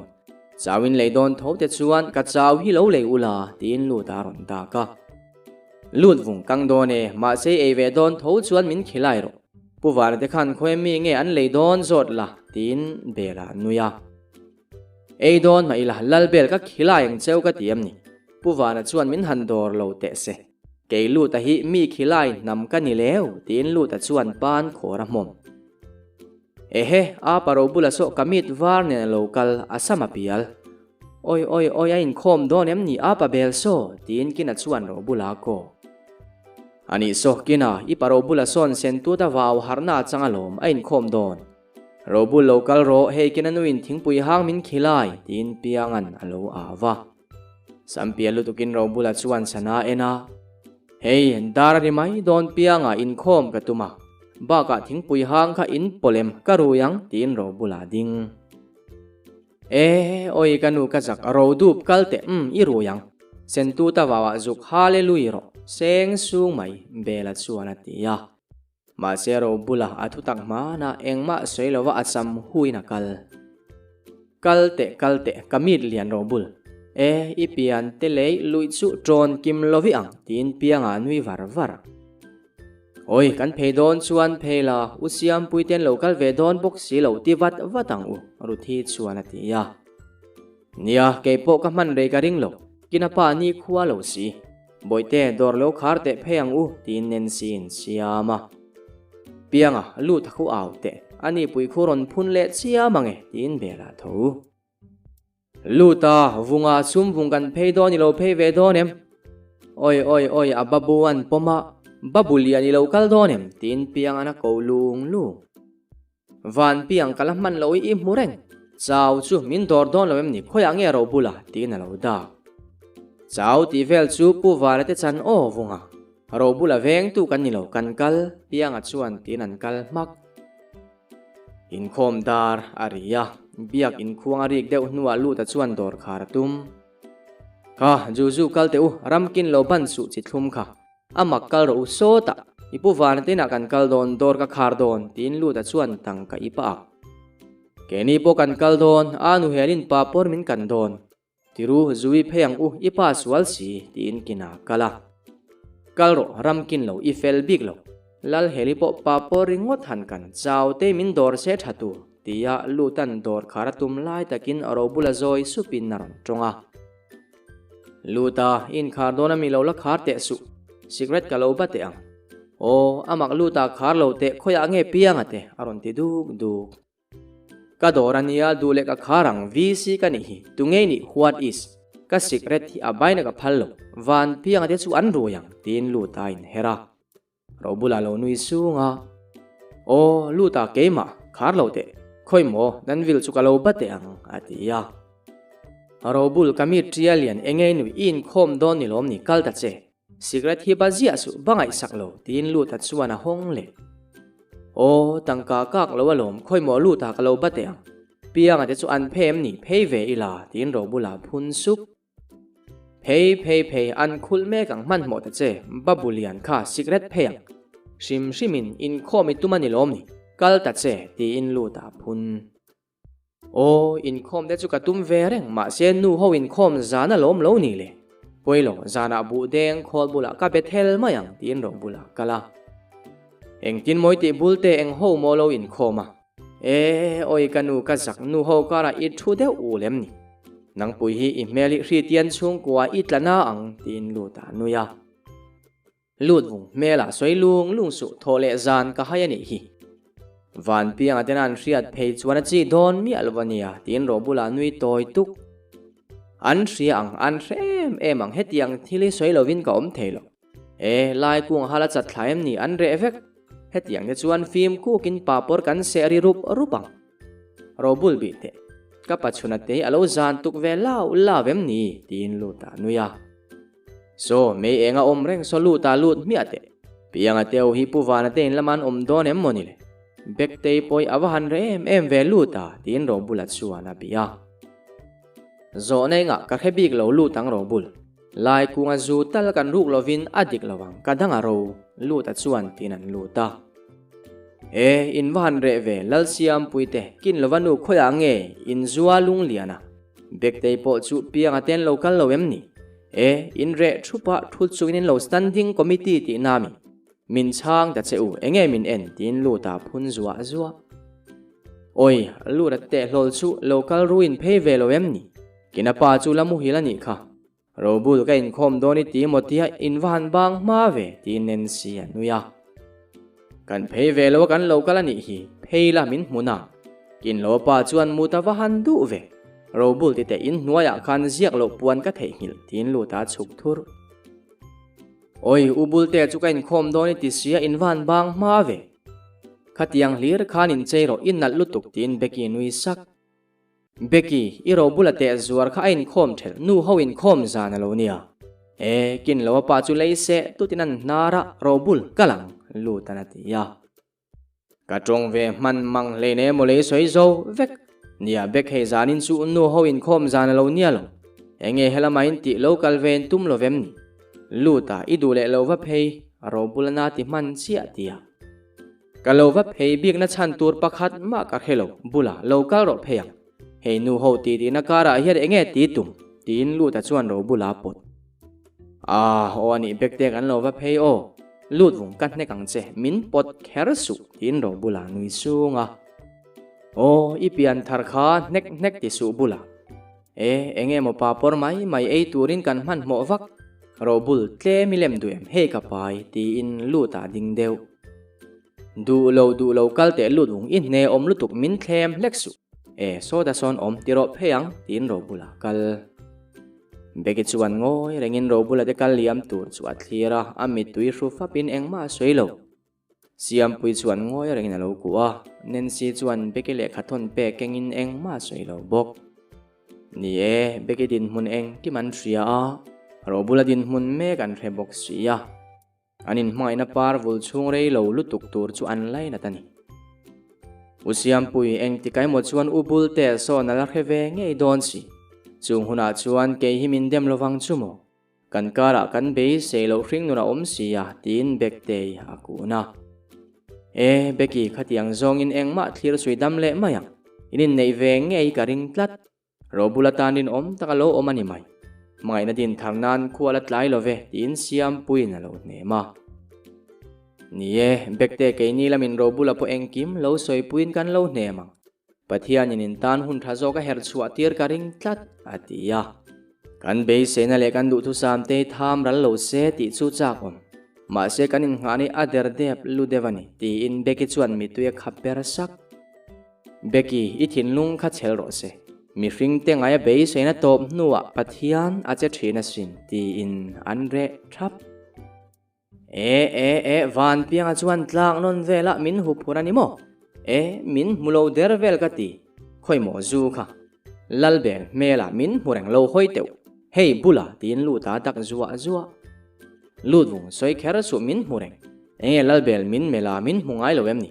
Chau in lei dawn tho te chuan ka chau hi lo lei ula, tiin lut a rawn dak a. Lut vung kang dawn e, mahse i ei ve dawn tho chuan min khilai rawh. Pu Vana te khan khawi mi nge an lei dawn zawt la, tiin Bela a nui a. Ei dawn mah ila, Lalbel ka khilai ang cheu ka ti em ni? Pu Vana chuan min han dawr lo teh se. Kei Luta hi mi khilai hnam ka ni leu, tiin Luta chuan pan khawr a hmawm. Ehe, a paro bula saw ka mit var nen a lo kal, a sam a pial. Awi awi awi a inkhawm dawn em ni a pa bel saw? tiin Kina chuan ro bula a kawk. Anih saw Kina, i paro bula sawn sen tut a vau harhna a chang alawm, a inkhawm dawn. Robul lo kal rawh, hei ken a nuin thingpui hang min khilai, tiin Pianga'n a lo au va. Sampial lutukin Robula chuan sana a en a, Hei, dar a ri mai dawn Pianga inkhawm ka tum a, bakah thingpui hang kha in pawlh em ka rui ang, tiin Robula a ding. E, awi ka nu ka zak ro dup kal teh umm i rui ang. Sentu ta vauah zuk hallelui rawh seng sung mai Bela chuan a ti a. Mahse ro bulah a thutak hmanah engmah sawi lova a cham huin a kal. Kal teh kal teh ka mit lian ro bul. E, i pian te lei luih chu ṭawn kim lovi ang tiin piangah a nui var var. Awi, kan phei dawn chuan phei la, u Siampui ten lo kal ve dawn bawk si lo ti vat vat ang u, Ruthi chuan a ti a. Nia, kei pawh ka hman rei ka ring lo, kina pa ni khua lo si. Bawihte, dawr lo khar teh phei ang u, tiin Nancy in siam a. Pianga, lut a khu au teh, a ni pui khu rawn phun leh chiam ang e, tiin Bela tho. Lut a, vunga sum vung kan phei dawn i lo phei ve dawn em? Awi awi awi a babu an pawm a, babu lian i lo kal dawn em? tiin piang an a ko lung lung. Van piang ka la hman loh i i hmu reng, chau chu min dawr dawn lo em ni khawiah nge ro bula tiin a lo dak. Chau tih vel chu Pu Vana te chan aw vunga, ro bula vengtu kan ni lo kan kal, pianga chuan tiin an kal hmak. Inkhawm dar a ri a, biak inkhuang a rik deuh hnuah Luta chuan dawr khar a tum. Kha, Juju kal teh u, ramkin lo ban suh chi thlum kha. A mak kal rawh u sawtah, i pu vana tinah kan kal dawn, dawr ka khar dawn, tiin Luta chuan tangka i pah a. Keini pawh kan kal dawn, a nu helin pa pawr min kan dawn. Tiru, Zui phei ang u, i pa sual si, tiin kin a kal a. Kal rawh, ram kin lo, i fel bik lo. Lal Heli pawh pa pawh ringawt han kan chau te min dawr se tha tur, tia Lutan dawr khar a tum lai takin ro bula zawi supin a rawn tawng a. Luta, i inkhar dawn a mi lo la khar teh suh, sikret ka lo ba teh ang. Aw, a mak Luta khar lo teh khawiah nge pianga te, a rawn ti duk duk. Ka dawr a nia duh leh ka khar ang VC ka nih hi tunge nih what is ka sikret hi a baina ka phal lo van pianga te chu an rui ang tiin lut a in her a ro bulah lo nui sung a aw lut a keimah khar lo teh khawi maw nan vil chu ka lo ba teh ang a ti a ro bul ka mi tia lian enge nui i inkhawm dawn ni lawm ni kal ta che Sikret hi ba ziah suh ba ngaihsak lo tiin Luta chuan a hawng leh. Aw, tangka kak lo alawm khawimaw Luta ka lo ba teh ang. Pianga te chu an phei em ni phei ve ila tiin ro bulah phun sup. Phei phei phei an khulh mek ang hmanhmawh ta che ba bu lian kha sikret phei ang. Hrim hrimin inkhawm i tum a ni lawm ni kal ta che tiin Luta phun. Aw, inkhawm te chu ka tum ve reng, mahse nu ho inkhawm zan a lawm lo ni le. Pawilo, zanah buh deng khawl bulah ka be thel mai ang tiin ro bulah kal a. Engtin mawi tih bul te eng ho maw lo inkhawm a. E, awi ka nu ka zak nu ho karah i thu deuh ul em ni? Nangpui hi i hmel hi hri tian chhungkua i tla na ang tiin lut a nui a. Lut vung hmelah sawi lung lung suh thaw leh zan ka hai a nih hi. Van pianga tena an hriat phei chuan a chi dawn miah lo a nia tiin ro bulah nui tawi tuk. An hria ang, an hre em em ang hetiang thil hi sawi lovin ka awm thei lo. E, lai kung hal a chat thla em ni an reh vek. Hetiang te chuan fim kukin papawr kan seh ri rup rup ang. Robul bih teh, ka pachhuna te hi a lo zan tuk ve lau lau em ni tiin lut a nui a. Saw, mei eng a awm reng saw lut ah lut hmiah teh. Pianga teu hi Pu Vana te in lama an awm dawn em maw ni le? Bektei pawh hi a va han reh em em ve lut a, tiin Robula chuan a bih a. Zawhna engah ka hre bik lo lut ang Robul. Lai kunga zu tal kan ruk lovin a dik lo ang ka dang a ro, lut a chuan tiin an lut a. E, in va han reh ve Lalsiampui te, kin lova nu khawiah nge in zua lunglian a? Bektei pawh chu pianga ten lo kal lo em ni? E, in reh thup a, thut chungin in lo standing committee tih na mi? Min chhang ta che u, enge min en? tiin Luta phun zuah zuah. Awi, Luta teh hlawl chu lo kal ru in phei ve lo em ni? Kina pa chu la muhil a nih kha. Robul ka inkhawm dawn i ti maw tia in va han bang hma ve tiin Nancy a nui a. Kan phei ve lo a kan lo kal a nih hi, phei la min hmun a. Kin lo pa chuan mut a va han duh ve. Robul ti teh in hnuaiah khan ziak loh puan ka theihnghilh tiin lut a chhuk thur. Awi, u Bulte chu ka inkhawm dawn i ti sia in va han bang hma ve. Khatiang hlir khan inchei rawh i nalh lutuk tiin Becky nui sak. Becky, i ro bula teh zuar kha a inkhawm thelh, nu ho inkhawm zan a lo nia. E, kin lo a pa chu lei seh tutin an hnar a, ro bul kal ang, lut an a ti a. Ka tawng ve hman mang hlein emaw lei sawi zo vek. Nia Beck hei zanin chu nu ho inkhawm zan a lo nia lo. Enge helama in tih lo kal ve in tum lo vem ni? Lut a, i duh leh lo va phei, ro bula na ti hman chiah tia. Ka lo va phei bikna chhan tur pakhat mah ka hre lo, bula lo kal rawh phei ang. Hei nu ho ti tihna karah hian enge ti tum? tiin Luta chuan ro bula pawt. Ah, aw a nih bek te kan lo va phei aw, lut vung ka hnek ang che, min pawt kher suh tiin ro bula nui sung a. Aw, i pian thar kha hnek hnek ti suh bula. E, enge maw pa pawr mai mai ei turin kan hmanhmawh vak, robul tlem i lem duh em hei ka pai tiin lut ah ding deuh. Duh lo duh lo kal teh lut vung i hne awm lutuk min thlem hlek suh. E, sawta sawn awm ti rawh phei ang tiin robul ah kal. Becky chuan ngawi rengin robul a te kal liam tur chu a thlir a, a mittui hru fap in engmah a sawi lo. Siampui chuan ngawi rengin a lo kuh a, Nancy chuan Becky lehkha thawn pek kengin engmah a sawi lo bawk. Ni e, Becky dinhmun engkim an hria a, Robula dinhmun mek an hre bawk si a. An inhmangaihna par vul chhung rei lo lutuk tur chu an lainat a ni. U Siampui, engtik emaw chuan U Bulte sawn a la hre ve ngei dawn si. Chung hunah chuan kei hi min dem lovang chu maw? Kan karah kan beisei loh hringnun a awm si a, tiin Bektei a kun a. E, Becky, khatiang zawngin engmah thlir sui dam leh mai ang. In inneih ve ngei ka ring tlat. Robul atan rinawm tak a lo awm a ni mai. Hmangaihna din thar nan khua la tlai lo ve, tiin Siampuiin a lo hnem a. Ni e, Bekte keini lamin Robula pawh engkim lo sawipuiin kan lo hnem ang. Pathianin in tan hun tha zawk a herh chhuah tir ka ring tlat, a ti a. Kan beiseina leh kan duhthusam te hi tham ral lo se tih chu chak awm. Mahse kan innghahni a der dep lu deuh a ni, tiin Becky chuan mittui a khap ber sak. Becky, i thinlung kha chhel rawh se. Mihring te ngaia beiseina tawp hnuah Pathian a che thin asin, tiin an reh thap. E e e, Vanpianga chuan tlak nawn velah min hup phur a ni maw? E, min hmu lo der vel ka ti. Khawi maw zu kha? Lalbel hmelah min hmu reng lo hawi teuh. Hei bula tiin lut a dak zuah zuah. Lut vung sawi kher suh min hmu reng. Enge Lalbel min melh a min hmu ngai lo em ni?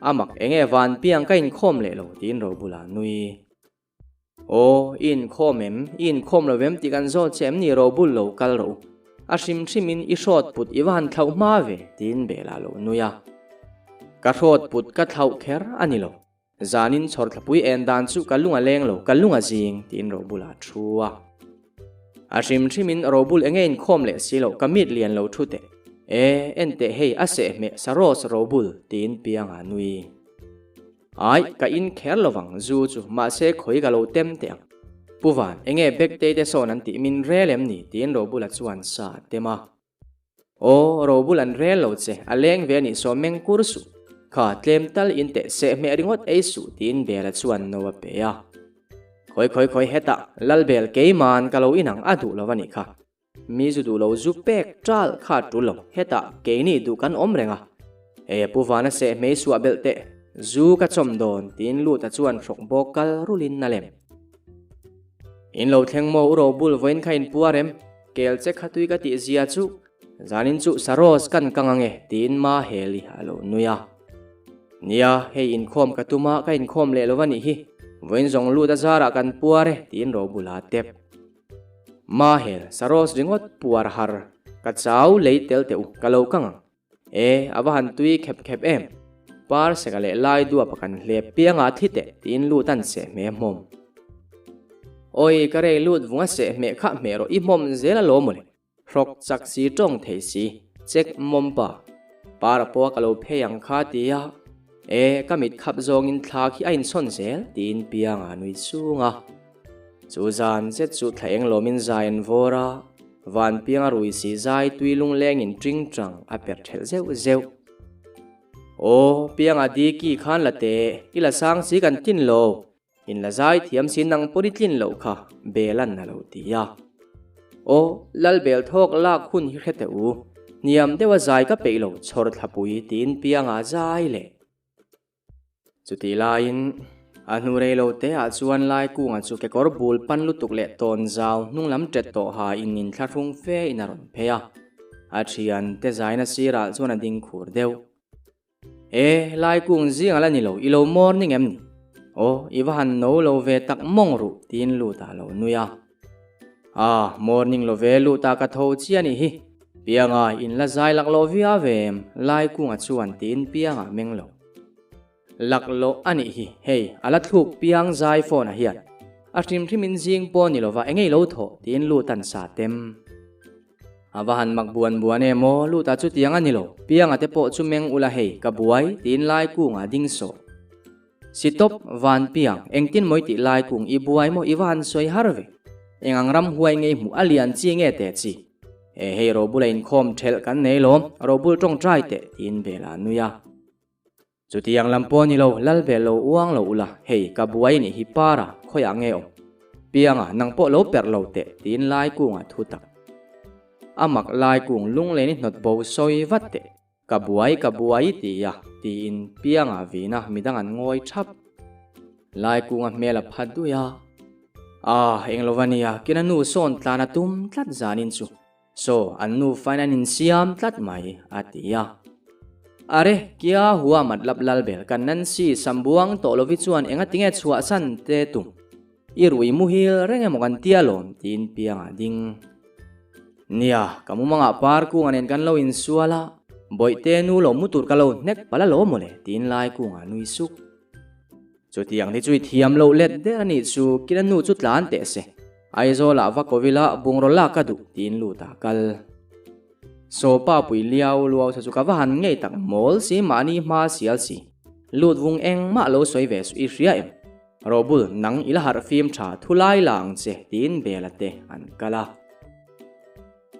A mak enge Vanpiang ka inkhawm leh lo tiin Robula nui. Aw, i inkhawm em? I inkhawm lo em tih kan zawt che em ni Robul lo kal rawh u. A hrim hrimin i hrawt put i va han thlauh hma ve, tiin Bela lo nui a. Ka hrawt put ka thlauh kher a ni lo. Zanin chhawr thlapui en dan chu ka lung a leng lo, ka lung a zing, tiin Robul a thu a. A hrim hrimin Robul enge inkhawm leh si loh, ka mit lian lo thu teh. E, en teh hei, a sehhmeh Saros Robul, tiin Pianga nui. Ai, ka in kher lovang zu chu, mahse khawi ka lo tem teh ang. Pu Van, enge Bektei te sawn an tih min rel em ni? tiin Robula chuan sa a tem a. Aw, Robul an rel lo che, a leng ve a nih saw meng kur suh. Kha, tlem tal in teh seh hmeh ringawt ei suh, tiin Bela chuan no a pe a. Khawi khawi khawi hetah, Lalbel keiman ka lo inang a duh lo a nih kha. Mi zu duh lo zu pek ṭal kha a ṭul lo, hetah keini duh kan awm reng a. E Pu Vana seh hmei suah belh teh, zu ka chawm dawn tiin Luta chuan hrawk bawk kal rulin a lem. In lo thleng maw u Robul vawiin kha in puar em? Kel che kha tui ka tih zia chu, zanin chu Saros kan kang ange tiin Ma Heli a lo nui a. Nia, hei inkhawm ka tum a, ka inkhawm leh lo va nih hi, vawiin zawng Luta zarah kan puar e tiin Robula a tep. Mahel, Saros ringawt puar har, ka chau lei tel teh u, ka lo kang ang. E, a va han tui khep khep em. Par seka leh lai duap a kan hlep piang ah thi teh tiin lut an seh hmeh hmawm. Awi, ka rei lut vung a seh hmeh kha hmeh rawh i hmawm zel a lo mawle. Hrawk chak si tawng thei si, check mawm pa. Par a pawh a ka lo phei ang kha ti a, e, ka mit khap zawngin thla khi a insawn zel tiin piang a nui chung a. Chu zan zet chu thla eng lawmin zai an vawr a, van piang a rui si zai tui lunglengin ṭing ṭang a per ṭhelh zeuh zeuh. Aw, pianga diki khan la teh, i la sang si kan tlin lo, In la zai thiam si nang pawn i tlin loh kha Belan a lo ti a. Aw, Lal Bel thawk lak hun hi hre teh u, hniam deuha zai ka peih lo chhawr thlapui tiin pianga zai leh. Chutih laiin a hnu rei lo te ah chuan Laikunga chu kekawr bul pan lutuk leh tawn zau hnung lam ṭet tawh ha in inthlahrung fe in a rawn phei a. A thian te zaina sirah chuan a ding khur deuh. E, Laikung zing a la ni lo, i lo morning em ni? Aw, i va han no lo ve tak mawng ruh, tiin lut ah lo nui a. Ah, morning lo ve lut ah ka tho chiah nih hi. Pianga, in la zai laklawh viau ve em? Laikunga chuan tiin Pianga meng lo. Laklawh a nih hi, hei, a la thluk piang zai phone ah hian. A hrim hrim in zing pawh ni lova engei lo thawh, tiin lut an sa tem. A va han mak buan buan em aw, lut ah chutiang a ni lo, Pianga te pawh chu meng ula hei, ka buai, tiin lai kungah a ding sawh. Si tawp, van piang, engtin mawi tih lai kung i buai maw i va han sawi har ve. Eng ang ram huai ngei hmuh a lian chi nge teh chi. E hei robula inkhawm thelh kan nei lawm, robul tawngtai teh, tiin Bela a nui a. Chutiang lam pawh ni lo, lal ve lo uang lo ula, hei ka buai nih hi para, khawiah nge awm? Pianga, nang pawh lo perh lo teh, tiin Laikunga thu tak. A mak Laikung lunglen i hnawt bo sawi vat teh, ka buai ka buai i ti a, tiin Pianga vina midang an ngawi thap. Laikunga hmel a phat dui a, Ah, eng lo va nia, kina nu sawn tlan a tum tlat zanin chu. Saw, an nufain an insiam tlat mai, a ti a. Are, kia hua matlap lal bel kan Nancy Sambuang tawh lovi chuan enga tinge chhuahsan te tum? I rui muhil reng emaw kan tia lawm, tiin piangah ding. Nia, ka mumangah par kungah nen kan lo insual a, Bawihte nu lo mu tur ka lo hnek palh alawm mawle, tiin lai kungah nui suk. Chutiang hi chu i thiam loh let der a nih chu kina nu chu tlan teh se. Aizawlah va ko ila bungraw lak ka duh tiin lut ah kal. Sawpa pui liau luau sa chu ka va han ngei tak mawl si mahni hma sial si. Lut vung engmah lo sawi ve suh i hria em? Robul nang i la harh fim tha thu lai la ang che tiin Bela te an kal a.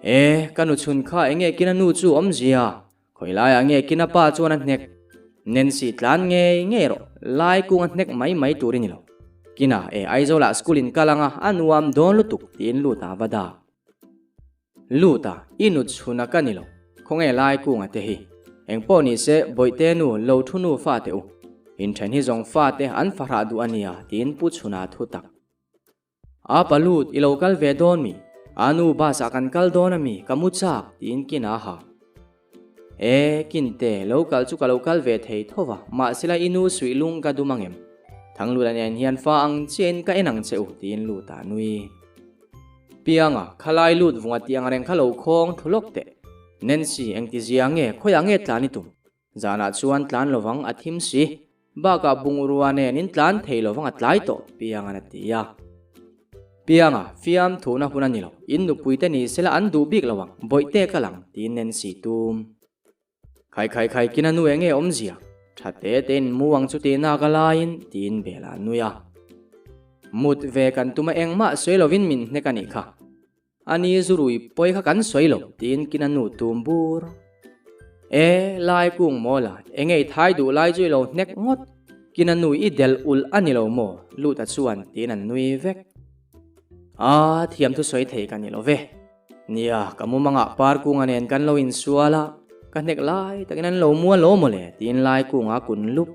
E, ka nu chhun kha enge kina nu chu awmzia? Khawi laiah nge kina pa chuan a hnek? Nancy tlan ngei ngei rawh, lai kung a hnek mai mai tur i ni lo. Kina, e Aizawlah school in kal anga a nuam dawn lutuk tiin lut a va dak. Lut a, i nut chhun a ka ni lo, khawnge lai kunga te hi. Engpawh ni se, Bawihte nu, lo thu nu fate u. Inthen hi zawng fate an fahrah duh a nia tiin Pu Chhuna thu tak. A pa lut, i lo kal ve dawn mi? A nu bus ah kan kal dawn a mi? Ka mu chak, tiin kin a ha. E, Kinte, lo kal chu ka lo kal ve thei tho va, mahsela i nu suih lung ka dum angem? Thanglula nen hian fa ang chiahin ka en ang che u, tiin lut a nui. Pianga, khalai lut vunga tih ang reng kha lo khawng thu lawk teh. Nancy, engtizia nge, khawiah nge tlan i tum? Zanah chuan tlan lovang a thim si. Bakah bungrua nen in tlan thei lovang a tlai tawh, Pianga'n a ti a. Pianga, fiam thuhna hun a ni lo. In nupuite ni sela an duh bik lo ang, bawihte ka lang, tiin Nancy tum. Khai khai khai kina nu enge awmzia? Tha te te in mu ang chu tihna ka laiin, tiin Bela a nui a. Mut ve kan tum a engmah sawi lovin min hnek a nih kha. A ni zurui pawi kha kan sawi lo tiin kina nu tum bur. E, lai kung maw la, enge i thai duh lai chu i lo hnek ngawt, kina nu i delh ulh a ni lo maw? Luta chuan tiin an nui vek. A, thiam thu sawi thei ka ni lo ve. Nia, ka mumangah par kunga nen kan lo insual a, ka hnek lai takin an lo mua lo maw le tiin lai kunga kun lup.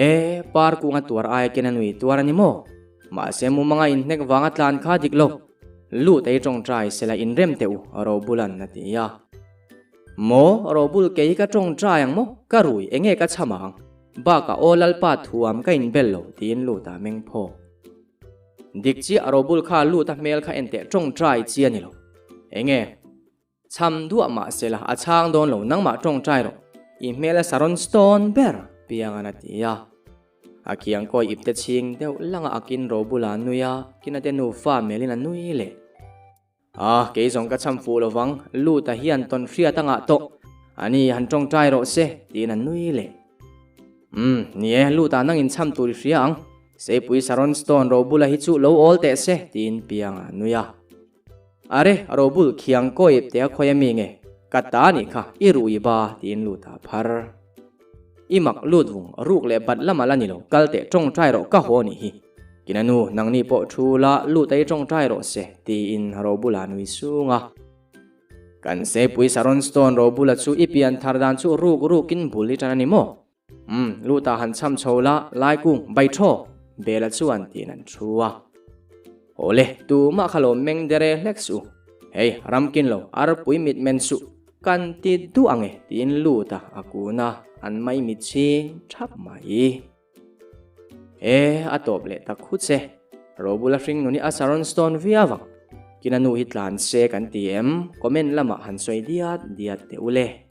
E, par kunga tuar aia kina nui tuar a ni maw? Mahse mumanga inhnek vanga tlan kha dik lo. Lut ei tawngtai sela inrem teh u, Robulan a ti a. Maw, Robul kei ka tawngtai ang maw? Ka rui, enge ka cham ang? Bakah aw Lalpa thuam ka inbel lo, tiin Lut a meng phawk. Dik chiah Robul kha Lut a hmel kha enteh tawngtai chi a ni lo. Enge? Cham duah mah sela a chhang dawn lo nangmah tawngtai rawh, i hmel a saron stone ber piangan a ti a. A kiang kawi ipte chhing deuh langa a kin ro bula nui a, kina te nufa melin a nui leh. A, kei zawng ka cham fuh lovang, Luta hian tawn hriat a ngah tawh, ani han tawngtai rawh se, tiin a nui leh. Umm, ni e, Luta nangin cham tur i hria ang, Seipui saron stone ro bula hi chu lo awl teh se, tiin pianga a nui a. Are, Robul khiang kawi ipte a khawi a mi nge? Ka ta nih kha, i rui ba, tiin lut a phar. I mak lut vung, ruk leh bat lam a la ni lo, kal teh tawngtai rawh ka haw nih hi. Kina nu, nangni pawh thu la, lut a i tawngtai rawh se, tiin Robula nui sung a. Kan Seipui Saron Stone Robula chu i pian thar dan chu ruk rukin bul i tan a ni maw? Umm, Luta han cham chho la, Laikung, bai thaw! Bela chuan tiin an thu a. Awle, tumah kha lo meng dere hlek suh. Hei, ramkin lo, arpui mit men suh. Kan ti duh ang e, tiin Luta a kun a, an maimit chhing thap mai. E, a tawp leh tak khut se. Robula hring nun hi a Sharon Stone viau ang. Kina nu hi tlan se kan ti em? Comment lamah han sawi diat diat teh u le.